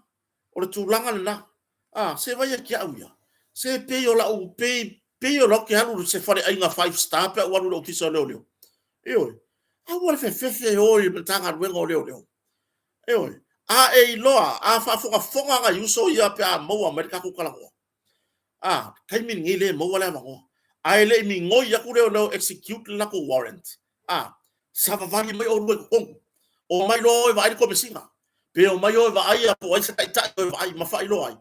O le tulaga lena. A, se vaai ia te au ia. Se pei o lau, pei, pei o lau te alu i se faleaiga five star pe a ou alu i le Ofisa o Leoleo. Ioe. Aua le fefefe e o i le Matagaluega o Leoleo. Ioe. A e iloa, a faafogafoga nai uso ia pe a maua mai le tatou talanoa. A, taimi lenei le maua le avanoa. Ae le i migoi atu leoleo execute le latou warrant. A, savavali mai oulua i totonu. Omai loa o e vaai le komesina. Pe omai o e vaai po o ai se taitai o e vaai ma faailoa ai.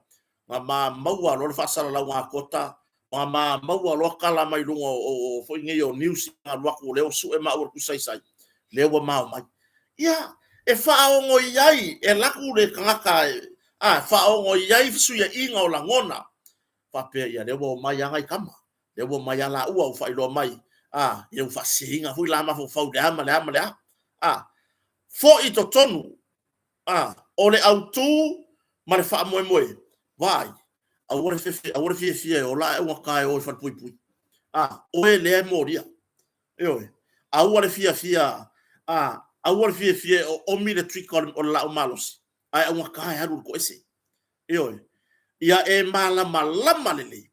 Na ma maua loa le faasalalauga a Kota, na ma maua loa tala mai luga o foi nei o news na alu atu o lea ua sue maua i le tusi saisai, lea ua ma omai. Ia, e faaogo i ai, e alu atu le tagata, a, faaogo i ai fesuiaiga o lagona, faapea, ia, lea ua omai lava nai tama, lea ua omai lava laua ua faailoa mai, a, ia ua faaseseina foi la mafaufau i le a ma le a ma le a. A, foi i totonu, a, o le autu ma le faamoemoe, vaai, aua le fefe, aua le fiafia e ola ae augata e o i falepuipui. A, oe lea e molia. Ioe. Aua le fiafia, a, aua le fiafia e oomi le trigger o le laau malosi, ae augata e alu i le toese. Ioe. Ia e malamalama lelei.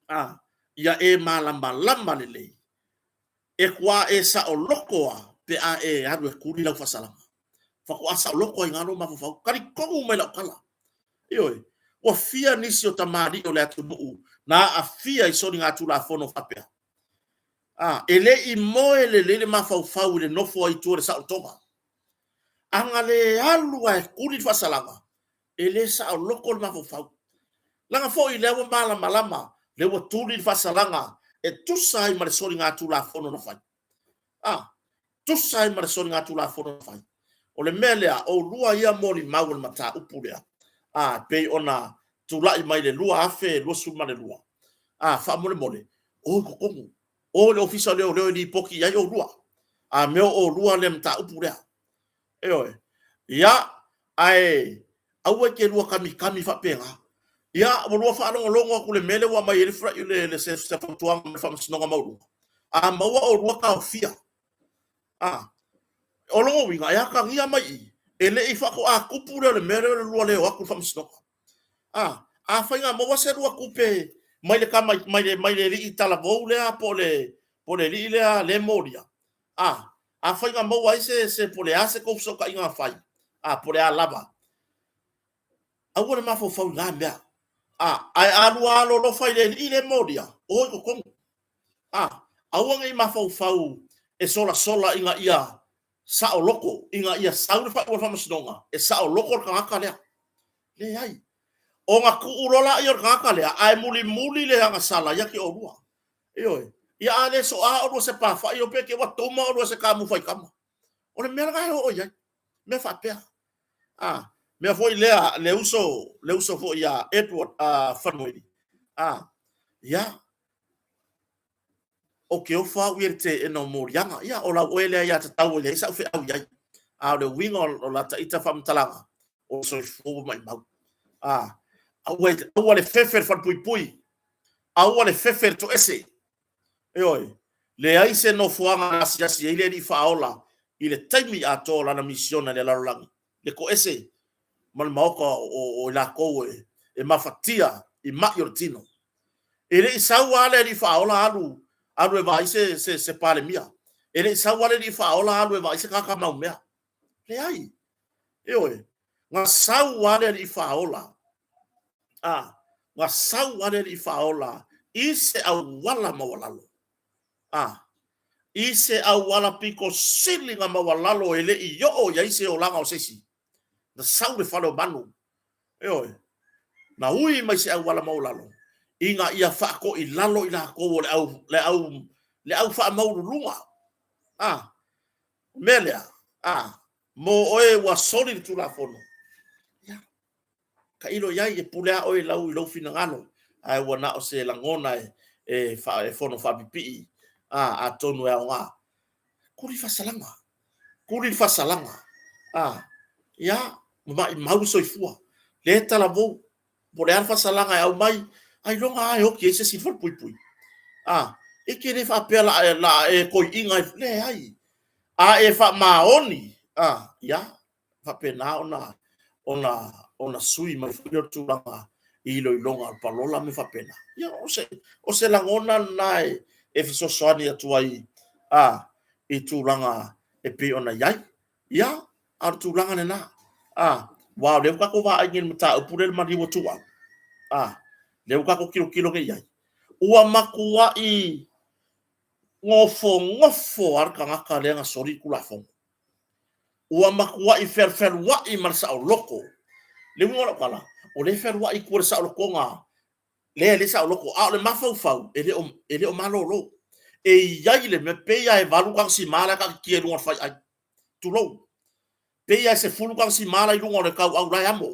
A, ia e malamalama lelei. E kuā e saoloto a pe a e alu e tuli lau faasalaga. Faatoa saoloto ai i ina lou mafaufau. Talitonu mai lau tala. Ioe. Ua fia nisi o tamalii o le atunuu na aafia i soligatulafono faapea. A, e le i moe lelei le mafaufau i le nofo ai i tua i le saolotoga. A na le alu lava e tuli le faasalaga, e le saoloto le mafaufau. Leaga foi lea ua malamalama, lea ua tuli le faasalaga e tusa ai ma le soligatulafono na fai. A, tusa ai ma le soligatulafono na fai. O le mea lea, oulua ia molimau o le mataupu lea, a, e pei ona tulai mai le 2022. A, faamolemole, o i totonu, o i le Ofisa o Leoleo e lipoti i ai oulua. A mea o oulua le mataupu lea. Ioe. Ia, ae aua e te lua kamikami faapena. Ia, ua lua faalogologo atu i le mea lea ua aumai ai le, le, se, se fautuaga mai le Faamasinoga Maualuga. A maua oulua taofia, a, o lona uiga, e atagia mai i, e le i faatoa tupu lea o le mea lea o le lua le o atu i le Faamasinoga. A, afai na maua se lua tupe mai le tama, mai le, mai le alii talavou lea po o le, po o le alii lea le molia, a, afai na maua ai se, se, po o le a se tou fesootaiga na fai, a, po o le a lava. Aua le mafaufau i na mea. A, ae a lua alolofa i le alii le molia, o i totonu. A, aua ne i mafaufau e solasola ina ia saoloto, ina ia sau le faaiuga o le faamasinoga, e saoloto le tagata lea. Leai. Ona tuu loa lea o le tagata lea, ae mulimuli le agasala ia te oulua. Ioe. Ia a le soa oulua se pafa'i o pe te ua tuma oulua se kamu faitama. O le mea lena e oo i ai. Mea faapea. A, mea foi lea, le uso, le uso foi ia Edward Fanueli. A, ia, ou te ofo au ia i le teena o moliaga. Ia, o lau oe lea ia tatau e leai sau feau i ai. A o le uiga o la ta ita faamatalaga, o le soifua ua maimau. A, aua, aua le fefe le falepuipui, aua le fefe le toese. Ioe, leai se nofoaga na asiasi ai le Alii Faaola i le taimi atoa o lana misiona i le lalolagi, le toese ma le maota o i latou e mafatia i mai o le tino. E le i sau lava le Alii Faaola alu alu e vaai se, se, se Palemia. E le i sau lava le Alii Faaola alu e vaai se tagata maumea. Leai. Ioe. Na sau lava le Alii Faaola. A, na sau lava le Alii Faaola i se auala maualalo. A, i se auala pito sili na maualalo e le i oo i ai se olaga o se isi. Na sau le fale o manu. Ioe. Na ui mai se auala maualalo ina ia faatoilalo i latou o le au, le au, le au faamaualuluga. A, mea lea, a, mo oe ua soli le Tulafono, ia, tailo i ai, e pule lava oe i lau, i lou finagalo, ae ua na o se lagona e, e, fa, e fono faapipii, a, atonu e aoga. Tuli faasalaga, tuli le faasalaga, a, ia, maimau le soifua, lea e talavou, po o le a le faasalaga e aumai, ailoga lava e oti ai se isi i le falepuipui. A, e te le faapea la e, la e toiina, leai. A e faamaoni, a, ia, faapena ona, ona, ona sui mai foi le tulaga i iloiloga o le palola ma mea faapena. Ia, o se, o se lagona lena e, e fesoasoani atu ai, a, i tulaga e pei ona i ai. Ia, a o le tulaga lena. A, aua o lea ua tatou vaai nei i le mataupu lea i le maliu o Tuuau. A, lea ua tatou tilotilo nei i ai. Ua matuai nofonofo lava le tagata lea na soli le Tulafono. Ua matuai fealualuai ma le saoloto. Le uiga o lau tala, o lea e fealuai i tua i le saolotoga lea e le saoloto, a o le mafaufau, e le o, e le o malolo. E i ai le mea, pei lava e 8 tagasima la e taatitia i luga o le faiai. Tulou. Pei lava e 10 tagasima la i luga o le tauau la e amo.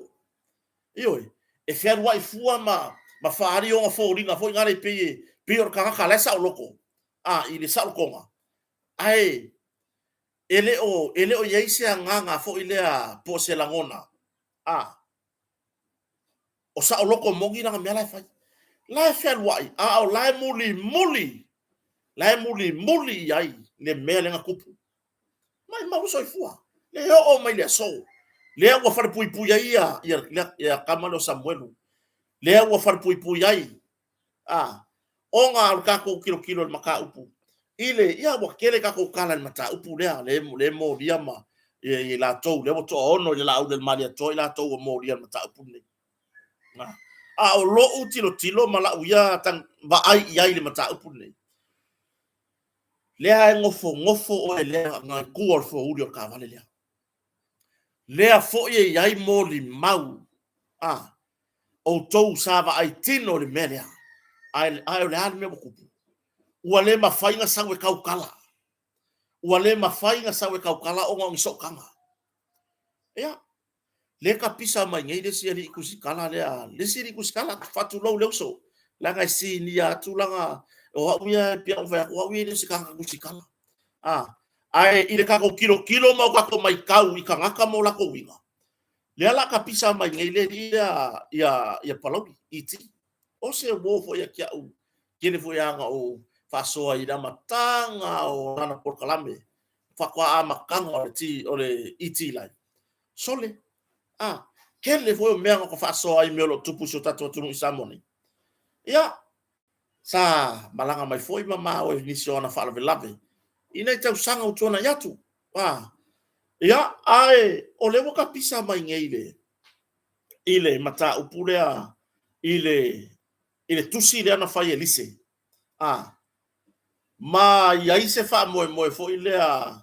Ioe, e fealuai fua ma, ma faaali ona foliga foi nale pei e, pei o le tagata la e saoloto, a, i le saolotoga. Ae, e le o, e le o i ai se agaga foi lea po o se lagona, a, o saoloto moni lana mea la e fai. La e fealuai, a o la e mulimuli, la e mulimuli i ai le mea lea na tupu. Maimau le soifua, le oo mai le aso. Lea ua falepuipui ai ia, ia, ia, ia tama lea o Samuelu. Lea ua falepuipui ai A, ona o le tatou tilotilo i le mataupu i le, ia ua tele tatou tala i le mataupu lea, le, le molia ma i latou, lea ua toaono i le Laauli a le Malietoa i latou ua molia i le mataupu lenei. A, a o lou tilotilo ma lau ia tag, vaai i ai i le mataupu lenei, lea e nofonofo oe lea na i tua o le foeuli o le taavale lea. Lea foi e i ai molimau, a, outou sa vaai tino i le mea lea, ae, ae o le a le mea ua tupu? Ua le mafai ona sau e tautala. Ua le mafai ona sau e tautala ona o ni sootaga. Ia, lea ka pisa mai nei le isi alii tusitala lea, le isi alii tusitala, faatulou le uso, leaga e sinia atu lana, o au ia e pei ona fai atu, o au ia e le o se tagata tusitala. A, ae i le tatou tilotilo ma o tatou matau i tagata ma o latou uiga, Lea la tapisa mai nei le alii lea ia, ia Palauli, ET. O se uo foi ia te au, tele foi lava na ou faasoa i le amataga o lana polokalame, faatoa amataga o le, T, o le ET Line. Sole, a, tele foi o mea na faasoa ai i mea o lo o tupu i si o tatou atunuu i Samoa nei. Ia, sa malaga mai foi ma maua i nisi o ana faalavelave i nai tausaga ua tuanai atu. A, ia, ae o lea ua tapisa mai nei le, i le mataupu lea i le i le tusi lea na fai e Lise, a, ma i ai se faamoemoe foi lea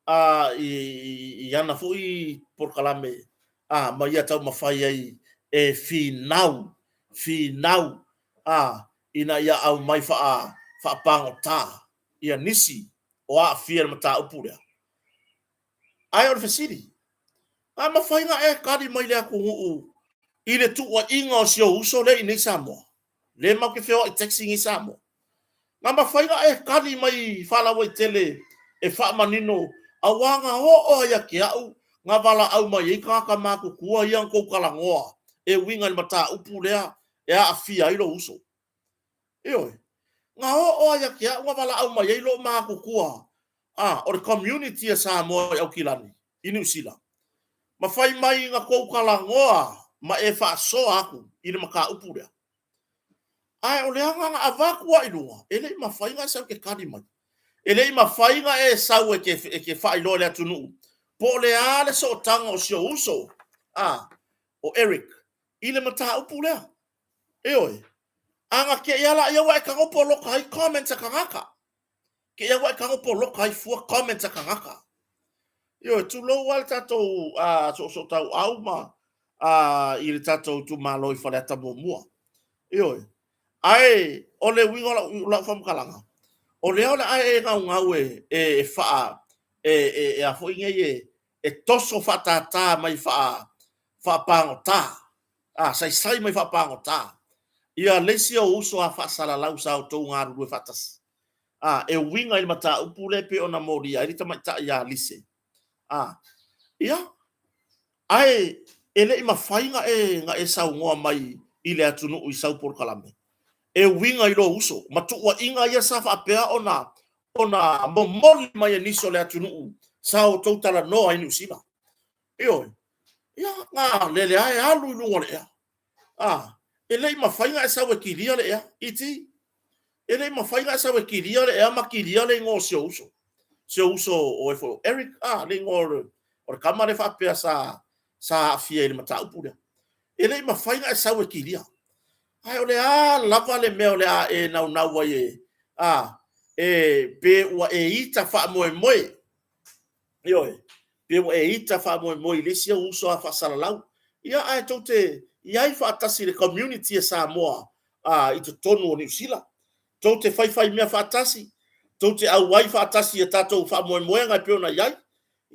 a, i, i ana foi polokalame a, ma ia taumafai ai e finau, finau a, ina ia aumai faa, faapagota ia nisi o aafia i le mataupu lea. Ae o le fesili, a mafai ona e tali mai le atunuu i le tuuaiga o si ou uso lea i inei i Samoa? Lea matou te feoai taxi i inei i Samoa. Na mafai ona e tali mai faalauaitele e faamanino, aua na oo lava ia te au na valaau mai ai tagata matutua ia na outou talanoa e uiga i le mataupu lea e aafia ai lou uso. Ioe. Na oo lava ia te au na valaau mai ai loomatutua a, o le community a Samoa i Aukilani i Niu Sila, ma fai mai na tou talanoa ma e faasoa atu i le mataupu lea. Ae o le aga na avatu lava i luga, e le i mafai ona e sau e te tali mai. E le i mafai ona e sau e te faailoa i le atunuu po o le a le sootaga o si ou uso a, o Eric i le mataupu lea. Ioe. A na te i lava laia ua e tago poloka ai comments a tagata. Te i ua e tago poloka ai fua comments a tagata. Ioe, tulou lava le tatou soosootauau ma i le tatou itumalo i Faleata 1. Ioe. Ae o le uiga o lau, lau faamatalaga, o lea o le a e gaugau e, e, e faa, e, e, e a foi nei e, e toso faatātā mai faa, faapagota, a, saisai mai faapagota ia le isi ou uso a faasalalau sa outou galulue faatasi, a, e uiga i le mataupu lea e pei ona molia ai le tamaitai ia Lise. A, ia, ae e le i mafai ona e, na e saunoa mai i le atunuu i sau polokalame e uiga i lou uso ma tuuaiga ia sa faapea ona ona momoli mai e nisi o le atunuu sa outou talanoa i Niu Sila. Ioe. Ia, na lele lava e alu i luga o le ea. A, e le i mafai ona e sau e kilia le ea, ET. E le i mafai ona e sau e kilia le ea ma kilia le igoa o si ou uso. Si ou uso o oe foi o Eric, a, le igoa o le, o le tama lea faapea sa, sa aafia i le mataupu lea. E le i mafai ona e sau e kilia. Ae o le a lava le mea o le a e naunau ai e, a, e, pe ua e ita faamoemoe. Ioe, pe ua e ita faamoemoe i le isi au uso a faasalalau. Ia, ae tou te i ai faatasi i le community a Samoa a, i totonu o Niu Sila. Tou te faifai mea faatasi, tou te auai faatasi i a tatou faamoemoega e pei ona i ai.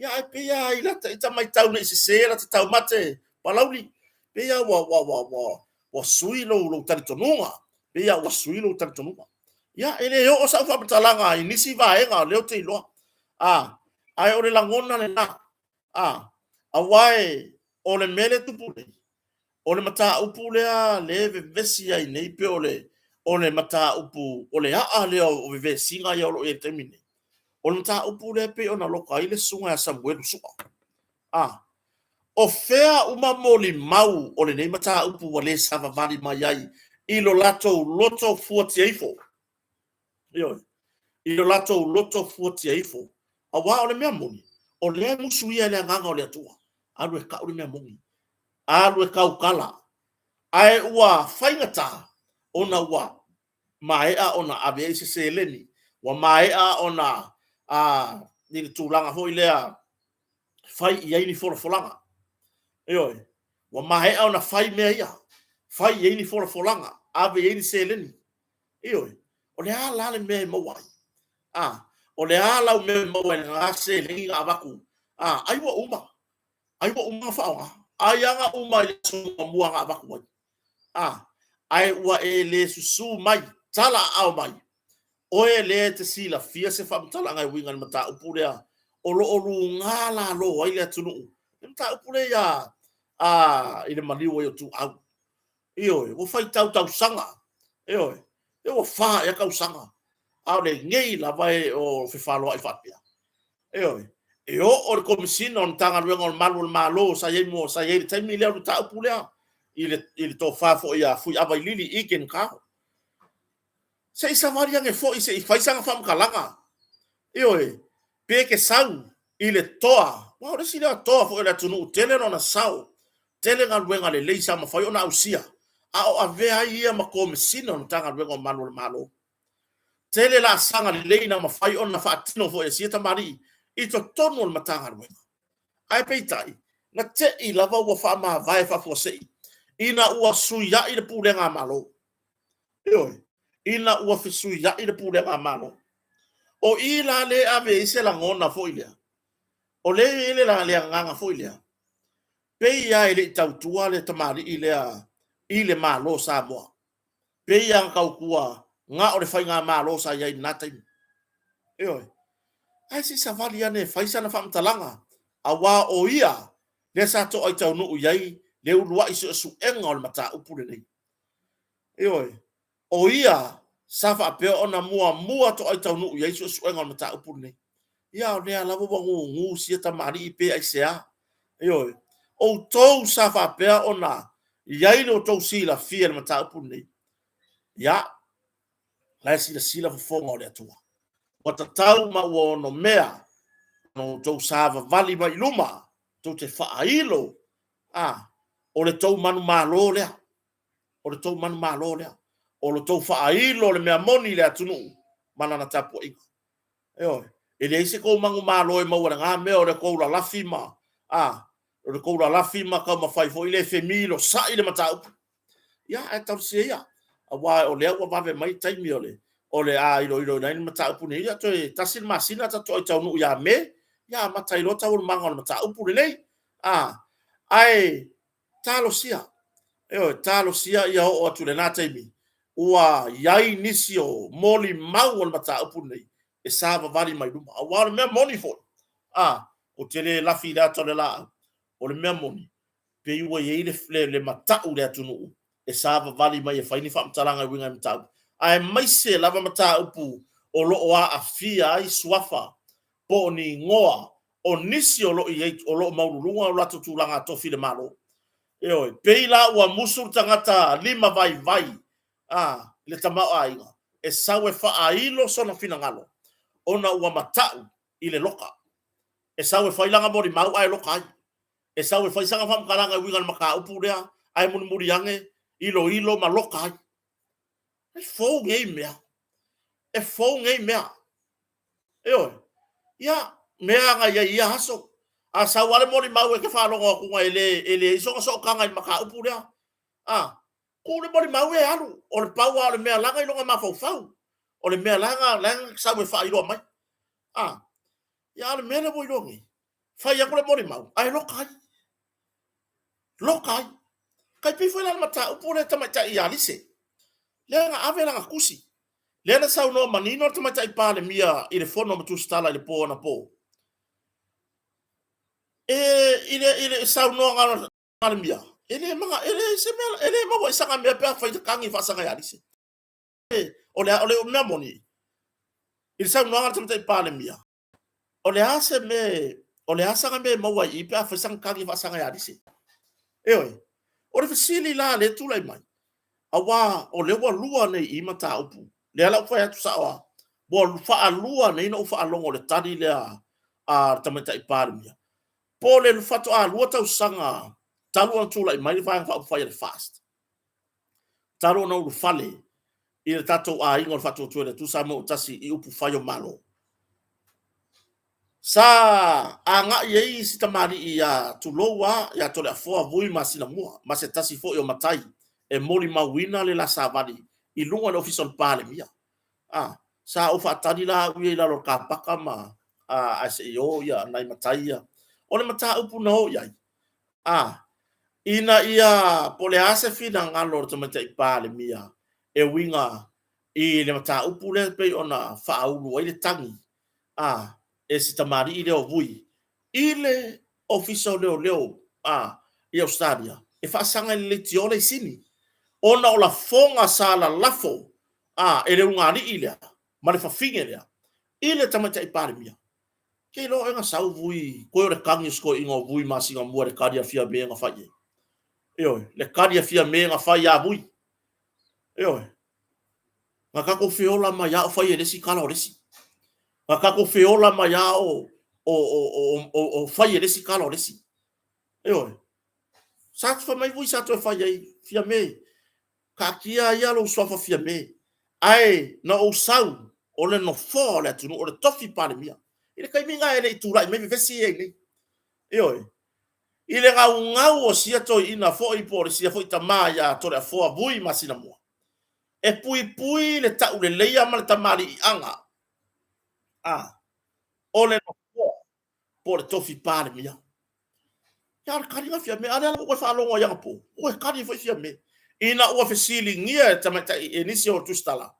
Ia, ae pei lava i lata ita matau ne i sese lata taumate Palauli, pei lava ua, ua, ua, ua, ua sui lou, lou talitonuga. Pei lava ua sui lou talitonuga. Ia, e le oo sau faamatalaga i nisi vaega o lea ou te iloa. A, ae o le lagona lena. A, aua e, o le mea lea e tupu nei, o le mataupu lea lea e vevesi ai nei pei o le, o le mataupu, o le aa lea o vevesiga ia o lo o i ai i le taimi nei. O le mataupu lea e pei ona loka ai le susuga ia Samuelu Sua. A, o fea uma molimau o lenei mataupu ua le savavali mai ai i lo latou loto fuatia ifo? Ioe, i lo latou loto fuatia ifo. Aua o le mea moni, o lea e musu ia e le Agaga o le Atua. Alu e kau le mea moni. Alu e tautala. Ae ua faigata ona ua maea ona ave ai se seleni, ua maea ona a, i le tulaga foi lea fai i ai ni folafolaga. Ioe, ua maea ona fai mea ia, fai i ai ni folafolaga, ave i ai ni seleni. Ioe, o le a la le mea e maua ai? A, o le a lau mea e maua ai i lena seleni na avatu? A, ai ua uma. Ai ua uma ona faaaoga. Ai lava na uma i le aso muamua na avatu ai. A, ae ua e le susu mai, tala aao mai, oe lea e te silafia se faamatalaga e uiga i le mataupu lea o lo o luga lalo ai le atunuu, le mataupu lea ia, a, i le maliu ai o Ituau. Ioe, ua faitau tausaga, ioe, e ua fa ea tausaga, a o lenei lava e o fefaloai faapea. Ioe, e oo le Komesina o le Matagaluega o le Malu o le Malo sa i ai mo, sa i ai i le taimi lea o le mataupu lea, i le, i le tofa foi ia Fuiava Lili Egan Kao. Se i savali ane foi se i fai sana faamatalaga. Ioe, pe ke sau i le toa, aua o le isi lea toa foi o le atunuu, tele lona sao. Tele galuega lelei sa mafai ona ausia a o avea ai ia ma Komesina o le Matagaluega o Malu o le Malo. Tele laasaga lelei na mafai ona faatino foi e sia tamalii i totonu o le Matagaluega. Ae peitai, na te i lava ua faamavae faafuasei ina ua fesuiai le pulega a Malo. Ioe, ina ua fesuiai le pulega a Malo. O i la lea e ave i ai se lagona foi lea, o lea e i ai le agaga foi lea, pei lava e le i tautua le tamalii lea i le Malo o Samoa, pei lava na tautua na o le faigamalo sa i ai i lena taimi. Ioe. Ae se i savali ane e fai sana faamatalaga, aua o ia lea sa toai taunuu i ai le uluai suesuega o le mataupu lenei. Ioe. O ia sa faapea ona muamua toai taunuu i ai suesuega o le mataupu lenei. Ia, o lea lava ua gugu sia tamalii pe aisea. Ioe. Outou sa faapea ona i ai lo outou silafia i le mataupu lenei, ia, la e silasila fofoga o le Atua. Ua tatau ma ua onomea ona outou savavali mai i luma, tou te faailo, a, o le tou manumalo lea. O le tou manumalo lea. O le tou faailo o le mea moni i le atunuu ma lana tapuaiga. Ioe. E leai se tou manumalo e maua i lena mea o le tou lalafi ma, a, o le tou lalafi ma taumafai foi lea e femilosai le mataupu. Ia, ae talosia ia, aua o lea ua vave mai le taimi o le a iloiloina ai le mataupu lenei. Ia toe tasi le masina tatou taunuu ia Me, ia amata ai loa taualumaga o le mataupu lenei. A, ae talosia, ioe, talosia ia oo atu i lena taimi ua i ai nisi o molimau o le mataupu lenei e savavali mai luma. Aua o le mea moni foi, a, ou te le lafi i le ata o le laau, o le mea moni, pei ua i ai le matau i le atunuu e savavali mai e fai ni faamatalaga e uiga i mataupu, aemaise lava mataupu o lo o aafia ai suafa po o ni igoa o nisi o lo o i ai, o lo o maualuluga o latou tulaga tofi i le Malo. Ioe, pei la ua musu le tagata lima vaivai a le tamaoaiga e sau e faailo sona finagalo ona ua matau i le loka. E sau e fai lana molimau ae loka ai. E sau e fai sana faamatalaga e uiga i le mataupu lea ae mulimuli ane iloilo ma loka ai. E fou nei mea. E fou nei mea. Ioe. Ia, mea na i ai i ia aso. A sau lava le molimau e te faalogo atu e le e leai sona sootaga i le mataupu lea. A, tuu le molimau e alu. O le pau lava o le mea la i lona mafaufau. O le mea la na sau e faailoa mai. A, ia a o le mea lea ua iloa nei, fai atu le molimau ae loka ai. Loka ai. Tai pei foi la le mataupu lea tamaitai ia Alise. Lea na ave lana tusi. Lea na saunoa manino le tamaitai Palemia i le fono ma Tusitala i le po anapo. E, i le, i le saunoaga a Palemia, e le, mana, e le, se mea, e le maua i sana mea pe a fai tagi faasaga ia Alise. E, o le, o le mea moni, i le saunoaga a le tamaitai Palemia, O le a se mea, o le a sana mea e maua ai i i pe a fai sana tagi faasaga ia Alise? Ioe. O le fesili la lea e tulai mai, aua o lea ua lua nei i i mataupu, lea la ua fai atu sao lava, ua faalua nei ona ou faalogo i le tali lea a le Tamaitai Palemia, po o le faatoa lua tausaga talu ona tulai mai le Vaega Faaupufai a le FAST, talu ona ulufale i le tatou aiga o le Faatuatua i le Atua Samoa ua Tasi i upufai o Malo. Sa agai ai si tamalii ia tulou a ia Toleafoa Vui Masinamua ma se tasi foi o matai e molimauina le la savali i luga o le Ofisa o le Palemia. A, sa ou faatali la au ia i lalo o le kapaka ma a, ae se i o ia nai matai ia. O le mataupu na o i ai, a, ina ia po o le a se finagalo o le Tamaitai Palemia e uiga i le mataupu lea e pei ona faaulu ai le tagi a e si tamalii lea o Vui i le Ofisa o Leoleo a i Ausetalia e faasaga i le leitio laisini ona o lafoga sa lalafo a e le ulugalii lea ma le fafine lea i le Tamaitai Palemia. Ke iloa oe na sau Vui, koe o le tagi o si toeaina o Vui masina mua i le kali a Fiame na fai i ai. Ioe, le kali a Fiame na fai ia Vui. Ioe. Na tatou feola mai lava o fai e le isi tala o le isi. Na tatou feola mai lava o, o, o, o, o, o fai e le isi tala o le isi. Ioe. Sa fai mai foi sa toe fai ai Fiame, taatia ia lou suafa Fiame, ae na ou sau o le nofoa o le atunuu, o le tofi Palemia. I le taimi lena e le i tulai mai vevesi ia i nei. Ioe. I le gaugau o sia toeaina foi po o le sia foi tama ia Toleafoa Vui Masinamua, e puipui le tauleleia ma le tamaliiaga a o le nofoa po o le tofi Palemia. Ia o le tali lena Fiame, a o lea la ua toe faalogo ai anapo, ua toe tali foi Fiame. Ina ua fesiligia e tamaitai e nisi o Tusitala,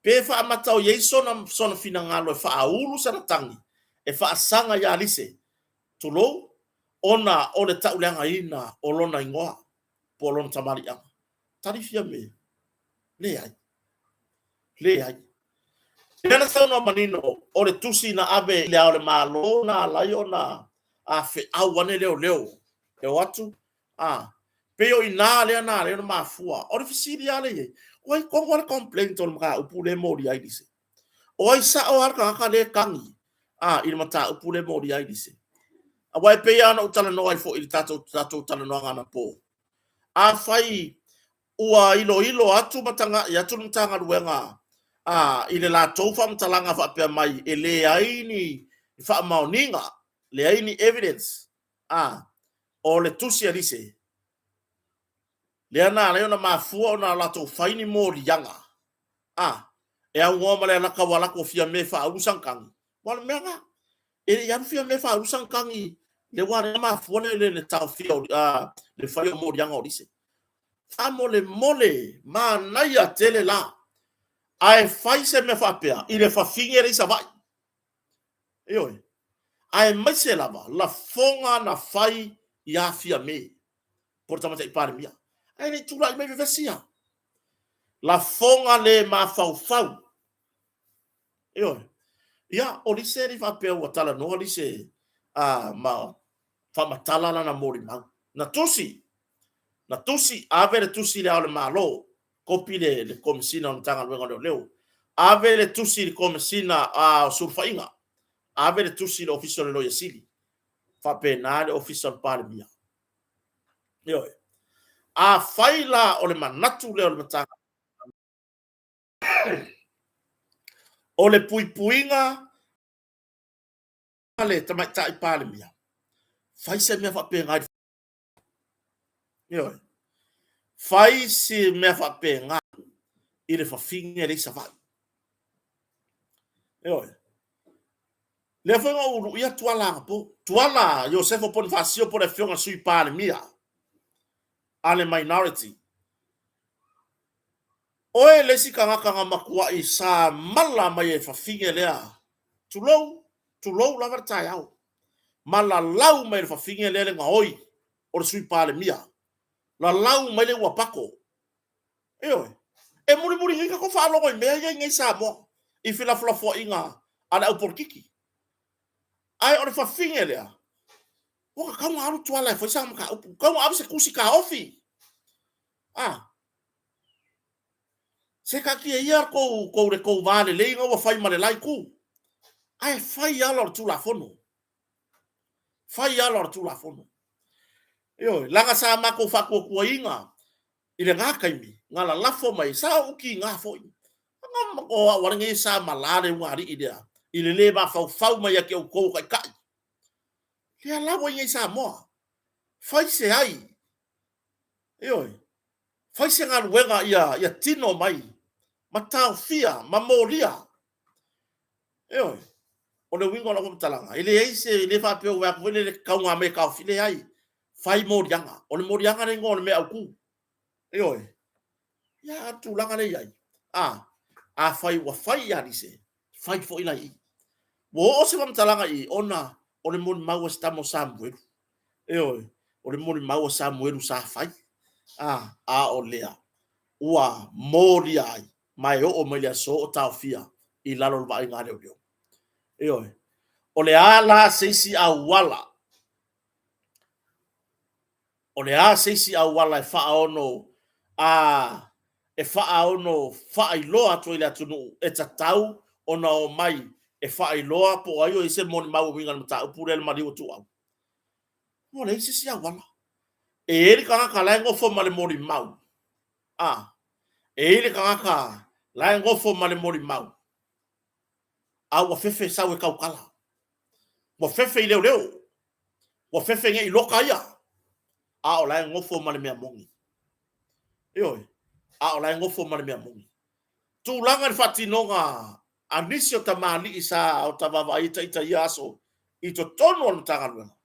pe faamata o i ai sona, sona finagalo e faaulu sana tagi e faasaga ia Lise, tulou, ona o le tauleagaina o lona igoa po o lona tamaliiaga. Tali Fiame, leai. Leai. Lea na saunoa manino, o le tusi na ave i Le Ao o le Malo na ala ai ona feau ane leoleo e o atu, a, pei o i ina lea na ala ai ona mafua. O le fesili lava lea e i ai, o ai tonu lava le complaint o le mataupu lea e molia ai Lise? O ai sao lava le tagata lea e tagi a, i le mataupu lea e molia ai Lise? Aua e pei lava ona ou talanoa ai foi i le tatou, tatou talanoaga anapo, afai ua iloilo atu ma tagai atu le Matagaluega a, i le latou faamatalaga faapea mai e leai ni faamaoniga, leai ni evidence a, o le tusi a Lise, lea na ala ai ona mafua ona latou fai ni moliaga a, e aunoa ma le alaka ua alu atu o Fiame faaulu sana tagi. Aua o le mea lena, e le i alu Fiame faaulu sana tagi, lea ua ala ai ona mafua le taofia o le fai o moliaga o Lise. Faamolemole, manaia tele la, ae fai se mea faapea i le fafine lea i Savaii. Ioe. Aemaise lava lafoga na fai ia Fiame po o le Tamaitai Palemia. Ae le i tulai mai vevesi ia. Lafoga le mafaufau. Ioe. Ia, o Lise e le i faapea ua talanoa Lise a, ma faamatala lana molimau. Na tusi, na tusi, ave le tusi i Le Ao o le Malo, kopi le, le Komesina o le Matagaluega o Leoleo, ave le tusi i le Komesina o Sulufaiga, ave le tusi i le Ofisa o le Loia Sili, faapena le Ofisa o le Palemia. Ioe. Afai la o le manatu lea o le Matagaluega, o le puipuiga le Tamaitai Palemia, fai se mea faapena i Ioe. Fai se mea faapena i le fafine lea i Savaii. Ioe. Lea foi na ou luia Tuala anapo. Tuala Iosefo Ponifasio po o le afioga i le Sui Palemia a le minority. Oe le isi tagata na matuai sa mala mai e fafine lea. Tulou, tulou lava le taeao. Malalau mai e le fafine lea le gaoi o le Sui Palemia. Lalau mai le uapato. Ioe. E mulimuli nei tatou faalogo i mea ia i nei Samoa i felafolafoaiga a le au polokiki. Ae o le fafine lea, ua tatau ona alu Tuala e fai sana mataupu. Tatau ona ave se tusi taofi. A. Se taatia ia tou, tou le tou va lelei na ua fai ma le la itu. Ae fai ala o le Tulafono. Fai ala o le Tulafono. Ioe, leaga sa matou faatuatuaina i lena taimi, na lalafo mai, sa ou tiga foi. O au lava lenei sa mala le ulugalii lea i le le mafaufau mai ia te outou o taitai. Lea la ua i nei i Samoa. Fai se ai. Ioe. Fai se galuega ia, ia tino mai ma taofia ma molia. Ioe. O le uiga o lau faamatalaga, e leai se, e le faapea ua vaai atu foi lele tauga mea e taofi, leai. Fai moliaga. O le moliaga le igoa o le mea autu. Ioe. Ia, a o le tulaga lea e i ai, a, afai ua fai ia Lise, fai foi la i i. Ua oo se faamatalaga i i, ona o le molimau a si tama o Samuelu. Ioe, o le molimau a Samuelu sa fai, a, a o lea ua molia ai, ma e oo mai le aso o taofia i lalo o le vaaiga a leoleo. Ioe. O le a la se isi auala? O le a se isi auala e faaono a e faaono faailoa atu ai i le atunuu e tatau ona omai e faailoa po o ai o i ai se molimau e uiga i le mataupu lea i le maliu o Tuuau? Ua leai se isi auala. E i ai le tagata la e nofo ma le molimau, a, e i ai le tagata la e nofo ma le molimau, a ua fefe sau e tautala. Ua fefe i leoleo. Ua fefe nei i loka ia, a o la e nofo ma le mea moni. Ioe, a o la e nofo ma le mea moni. Tulaga i le faatinoga a nisi o tamalii sa ota vaavaai ai ita i ia aso i totonu o le Matagaluega.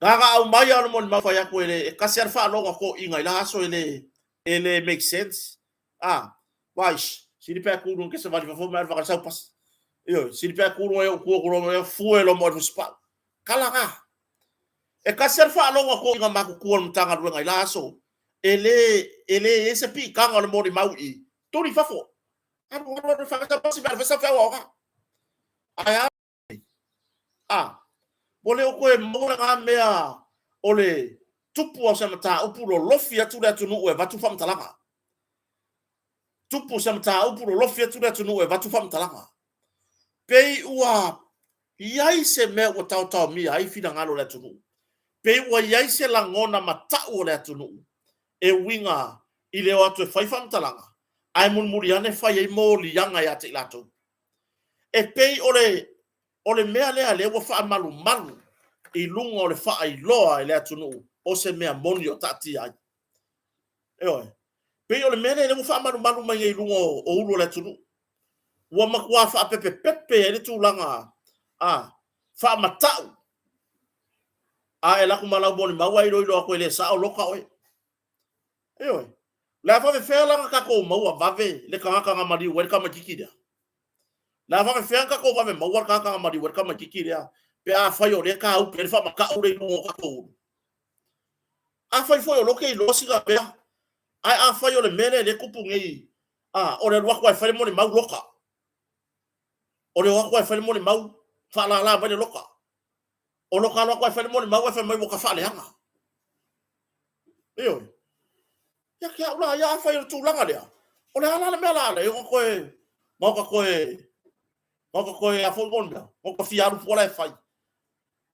Na ona aumai lava o le molimau fai atu e le, e tasi lava le faalogo a toeaiina i la aso e le, e le make sense. A, waish, sili pe a tu i luga ke savali fafo mai alu whakale sau pasi. Ioe, sili pe a tu luga e o tu o kulo e fue lo mo e fusipau. Kala ngā. E kasi le faalogo a toeaiina matutua o le Matagaluega i la aso, e le, e le i ai se piitaga o le molimau i i, tuli i fafo. Alu, alu, alu, fai sau pasi, alu fai sau feau aoga. Ae a nei? A, ua le o toe maua lena mea o le tupu o se mataupu lolofi atu le atunuu e avatu faamatalaga. Tupu se mataupu lolofi atu le atunuu e avatu faamatalaga. Pei ua i ai se mea ua taotaomia ai finagalo o le atunuu. Pei ua i ai se lagona matau o le atunuu e uiga i le o atu e fai faamatalaga, ae mulimuli ane fai ai moliaga ia te i latou. E pei o le, o le mea lea lea ua faamalumalu i luga o le faailoa e le atunuu o se mea moni o taatia ai. Ioe. Pei o le mea lea lea ua faamalumalu mai nei i luga o ulu o le atunuu. Ua matua faapepepepe ai le tulaga a faamatau a e alu atu ma lau molimau ae iloilo atu e le sao loka oe. Ioe. Le a faafefea la ona tatou maua vave le tagata na maliu ai le tamaitiiti lea? Le a faafefea ona tatou vave maua le tagata na maliu ai le tamaitiiti lea pe afai o lea e tāupe ai le faamatau lea i luga o tatou ulu? Afai foi o lea ou te iloa sina mea, ae afai o le mea lea lea e tupu nei, a, o le alu atu lava e fai le molimau loka. O le o atu lava e fai le molimau, faalala mai le loka. O loka alu atu lava e fai le molimau ae fai mai ua ta faaleaga. Ioe. Ia te au la ia, afai o le tulaga lea, o le a la le mea la ala ai ona toe, ona toe, ona toe, a foi mea, ona fia alu fua la e fai.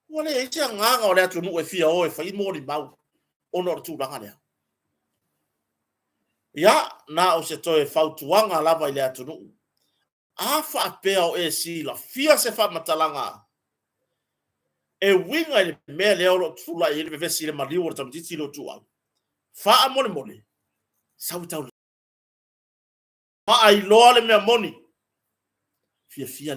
Ua leai se agaga o le atunuu e fia o e fai molimau ona o le tulaga lea. Ia, na o se toe fautuaga lava i le atunuu. A faapea o e silafia se faamatalaga e uiga i le mea lea o lo o tulai ai le vevesi i le maliu o le tamaitiiti lea o Ituau, faamolemole, sau i tau faailoa le mea moni. Fiafia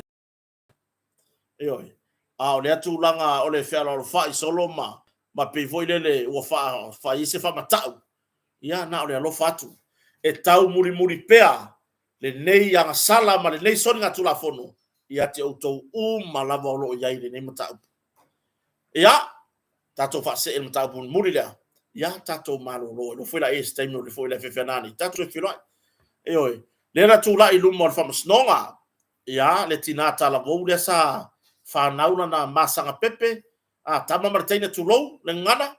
Ioe. A o lea tulaga o le fealoalofai solo ma ma pei foi lele ua fai ai se faamatau, ia na o le alofa atu e tau mulimuli pea lenei agasala ma lenei soligatulafono ia te outou uma lava o lo o i ai i lenei mataupu. Ia, tatou faasee le mataupu mulimuli lea, ia tatou malolo. E iloa foi la i se taimi o le foi le fefe nani, tatou toe feiloai. Ioe, lea na tulai i luma o le faamasinoga, ia, le tina talavou lea sa fanau lana masaga pepe, a, tama ma le teine tulou, le gagana,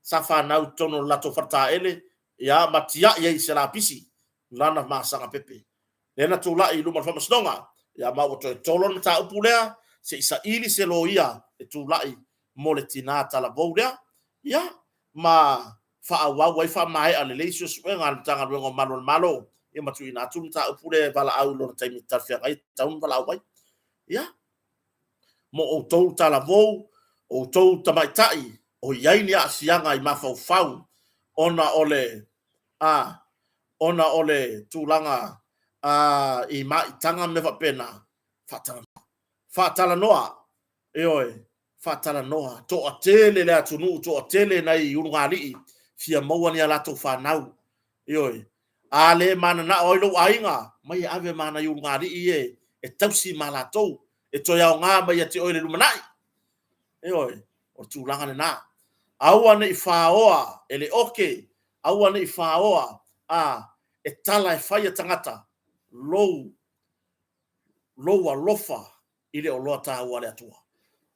sa fanau i totonu o le latou faletaele, ia, ma tiai ai i se lapisi lana masaga pepe. Lea na tulai i luma o le faamasinoga, ia, ma ua toe tolo le mataupu lea, se i saili se loia e tulai mo le tina talavou lea, ia, ma faaauau ai faamaea lelei suesuega a le Matagaluega o Malu o le Malo, ia ma tuuina atu le mataupu lea e valaau i lona taimi talafeagai e tatau ona valaau ai. Ia, mo outou talavou, outou tamaitai o i ai ni aafiaga i mafaufau ona o le, a, ona o le tulaga a, i maitaga ma mea faapena, faatalanoa. Faatalanoa, ioe, faatalanoa, toatele le atunuu, toatele nai ulugalii, fia maua ni a latou fanau. Ioe, a le mananao ai lou aiga, mai e ave ma nai ulugalii ia e tausi ma latou, e toe aoga mai ia te oe i le lumanai. Ioe, o le tulaga lena. Aua ne i faoa e le oke, aua ne i faoa a e tala e fai a tagata lou, lou alofa i le oloa taua a le Atua.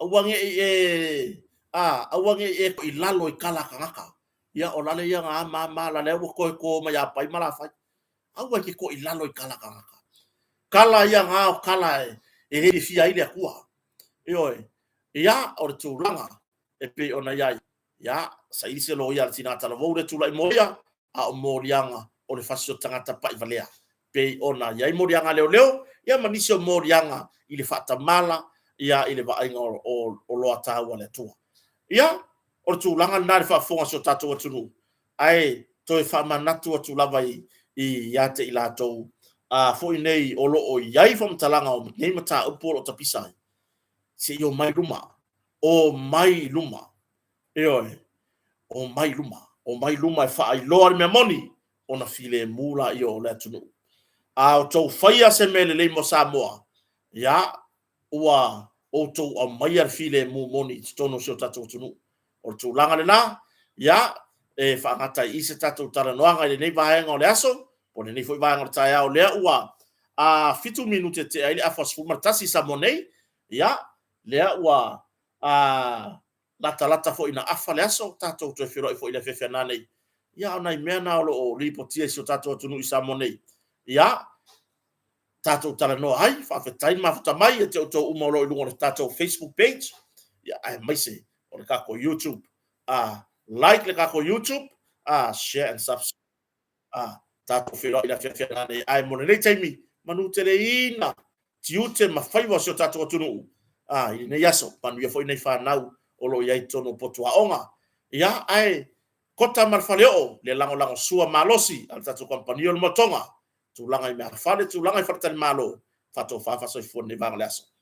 Aua ne i e, a, aua ne i e i lalo i tala a tagata. Ia, o lale ia na ma ma la lea ua toe to mai a pai ma la fai. Aua e te to i lalo i tala a tagata. Tala ia na o tala e, e le fia ai le Atua. Ioe, ia, o le tulaga e pei ona i ai. Ia, saili se loia a le tina talavou lea tulai mo ia, a o moliaga o le fasi o tagata pai valea. Pei ona i ai moliaga a leoleo, ia ma nisi o moliaga i le faatamala, ia i le vaaiga o oloa taua a le Atua. Ia, o le tulaga lena i le faafofoga a si o tatou atunuu, ae toe faamanatu atu lava ia te i latou a foi nei o lo o i ai faamatalaga o nei mataupu o lo o tapisa ai, se i omai i luma, omai i luma, ioe, omai i luma, omai i luma e faailoa le mea moni, ona filemu laia o le atunuu. A outou faia se mea lelei mo Samoa, ia, ua outou aumaia le filemu moni i totonu o si o tatou atunuu. O le tulaga lena, ia, e faagata ai i i se tatou talanoaga i lenei vaega o le aso, po o lenei foi vaega o le taeao, lea ua a 7 minute e tea ai le afa 11 i Samoa nei, ia, lea ua a latalata foi ina afa le aso, tatou toe feiloai foi i le afiafi a nanei. Ia, o nai mea na o lo o lipotia i si o tatou atunuu i Samoa nei. Ia, tatou talanoa ai, faafetai le mafuta mai ia te outou uma o lo o i luga o le tatou Facebook page, ia, aemaise o le tatou YouTube. Like le tatou YouTube, share and subscribe. Tatou feiloai i le afiafi a nanei. Ae mo lenei taimi, manu teleina tiute ma faiva o si o tatou atunuu i lenei aso. Manuia foi nei fanau o lo o i ai i totonu o potu aoga. Ia, ae kota ma le faleoo le lagolagosua malosi a le tatou kamupani o le Motoga, tulaga i meafale, tulaga i faletalimalo, faatofa faasoifua i lenei vaega o le aso.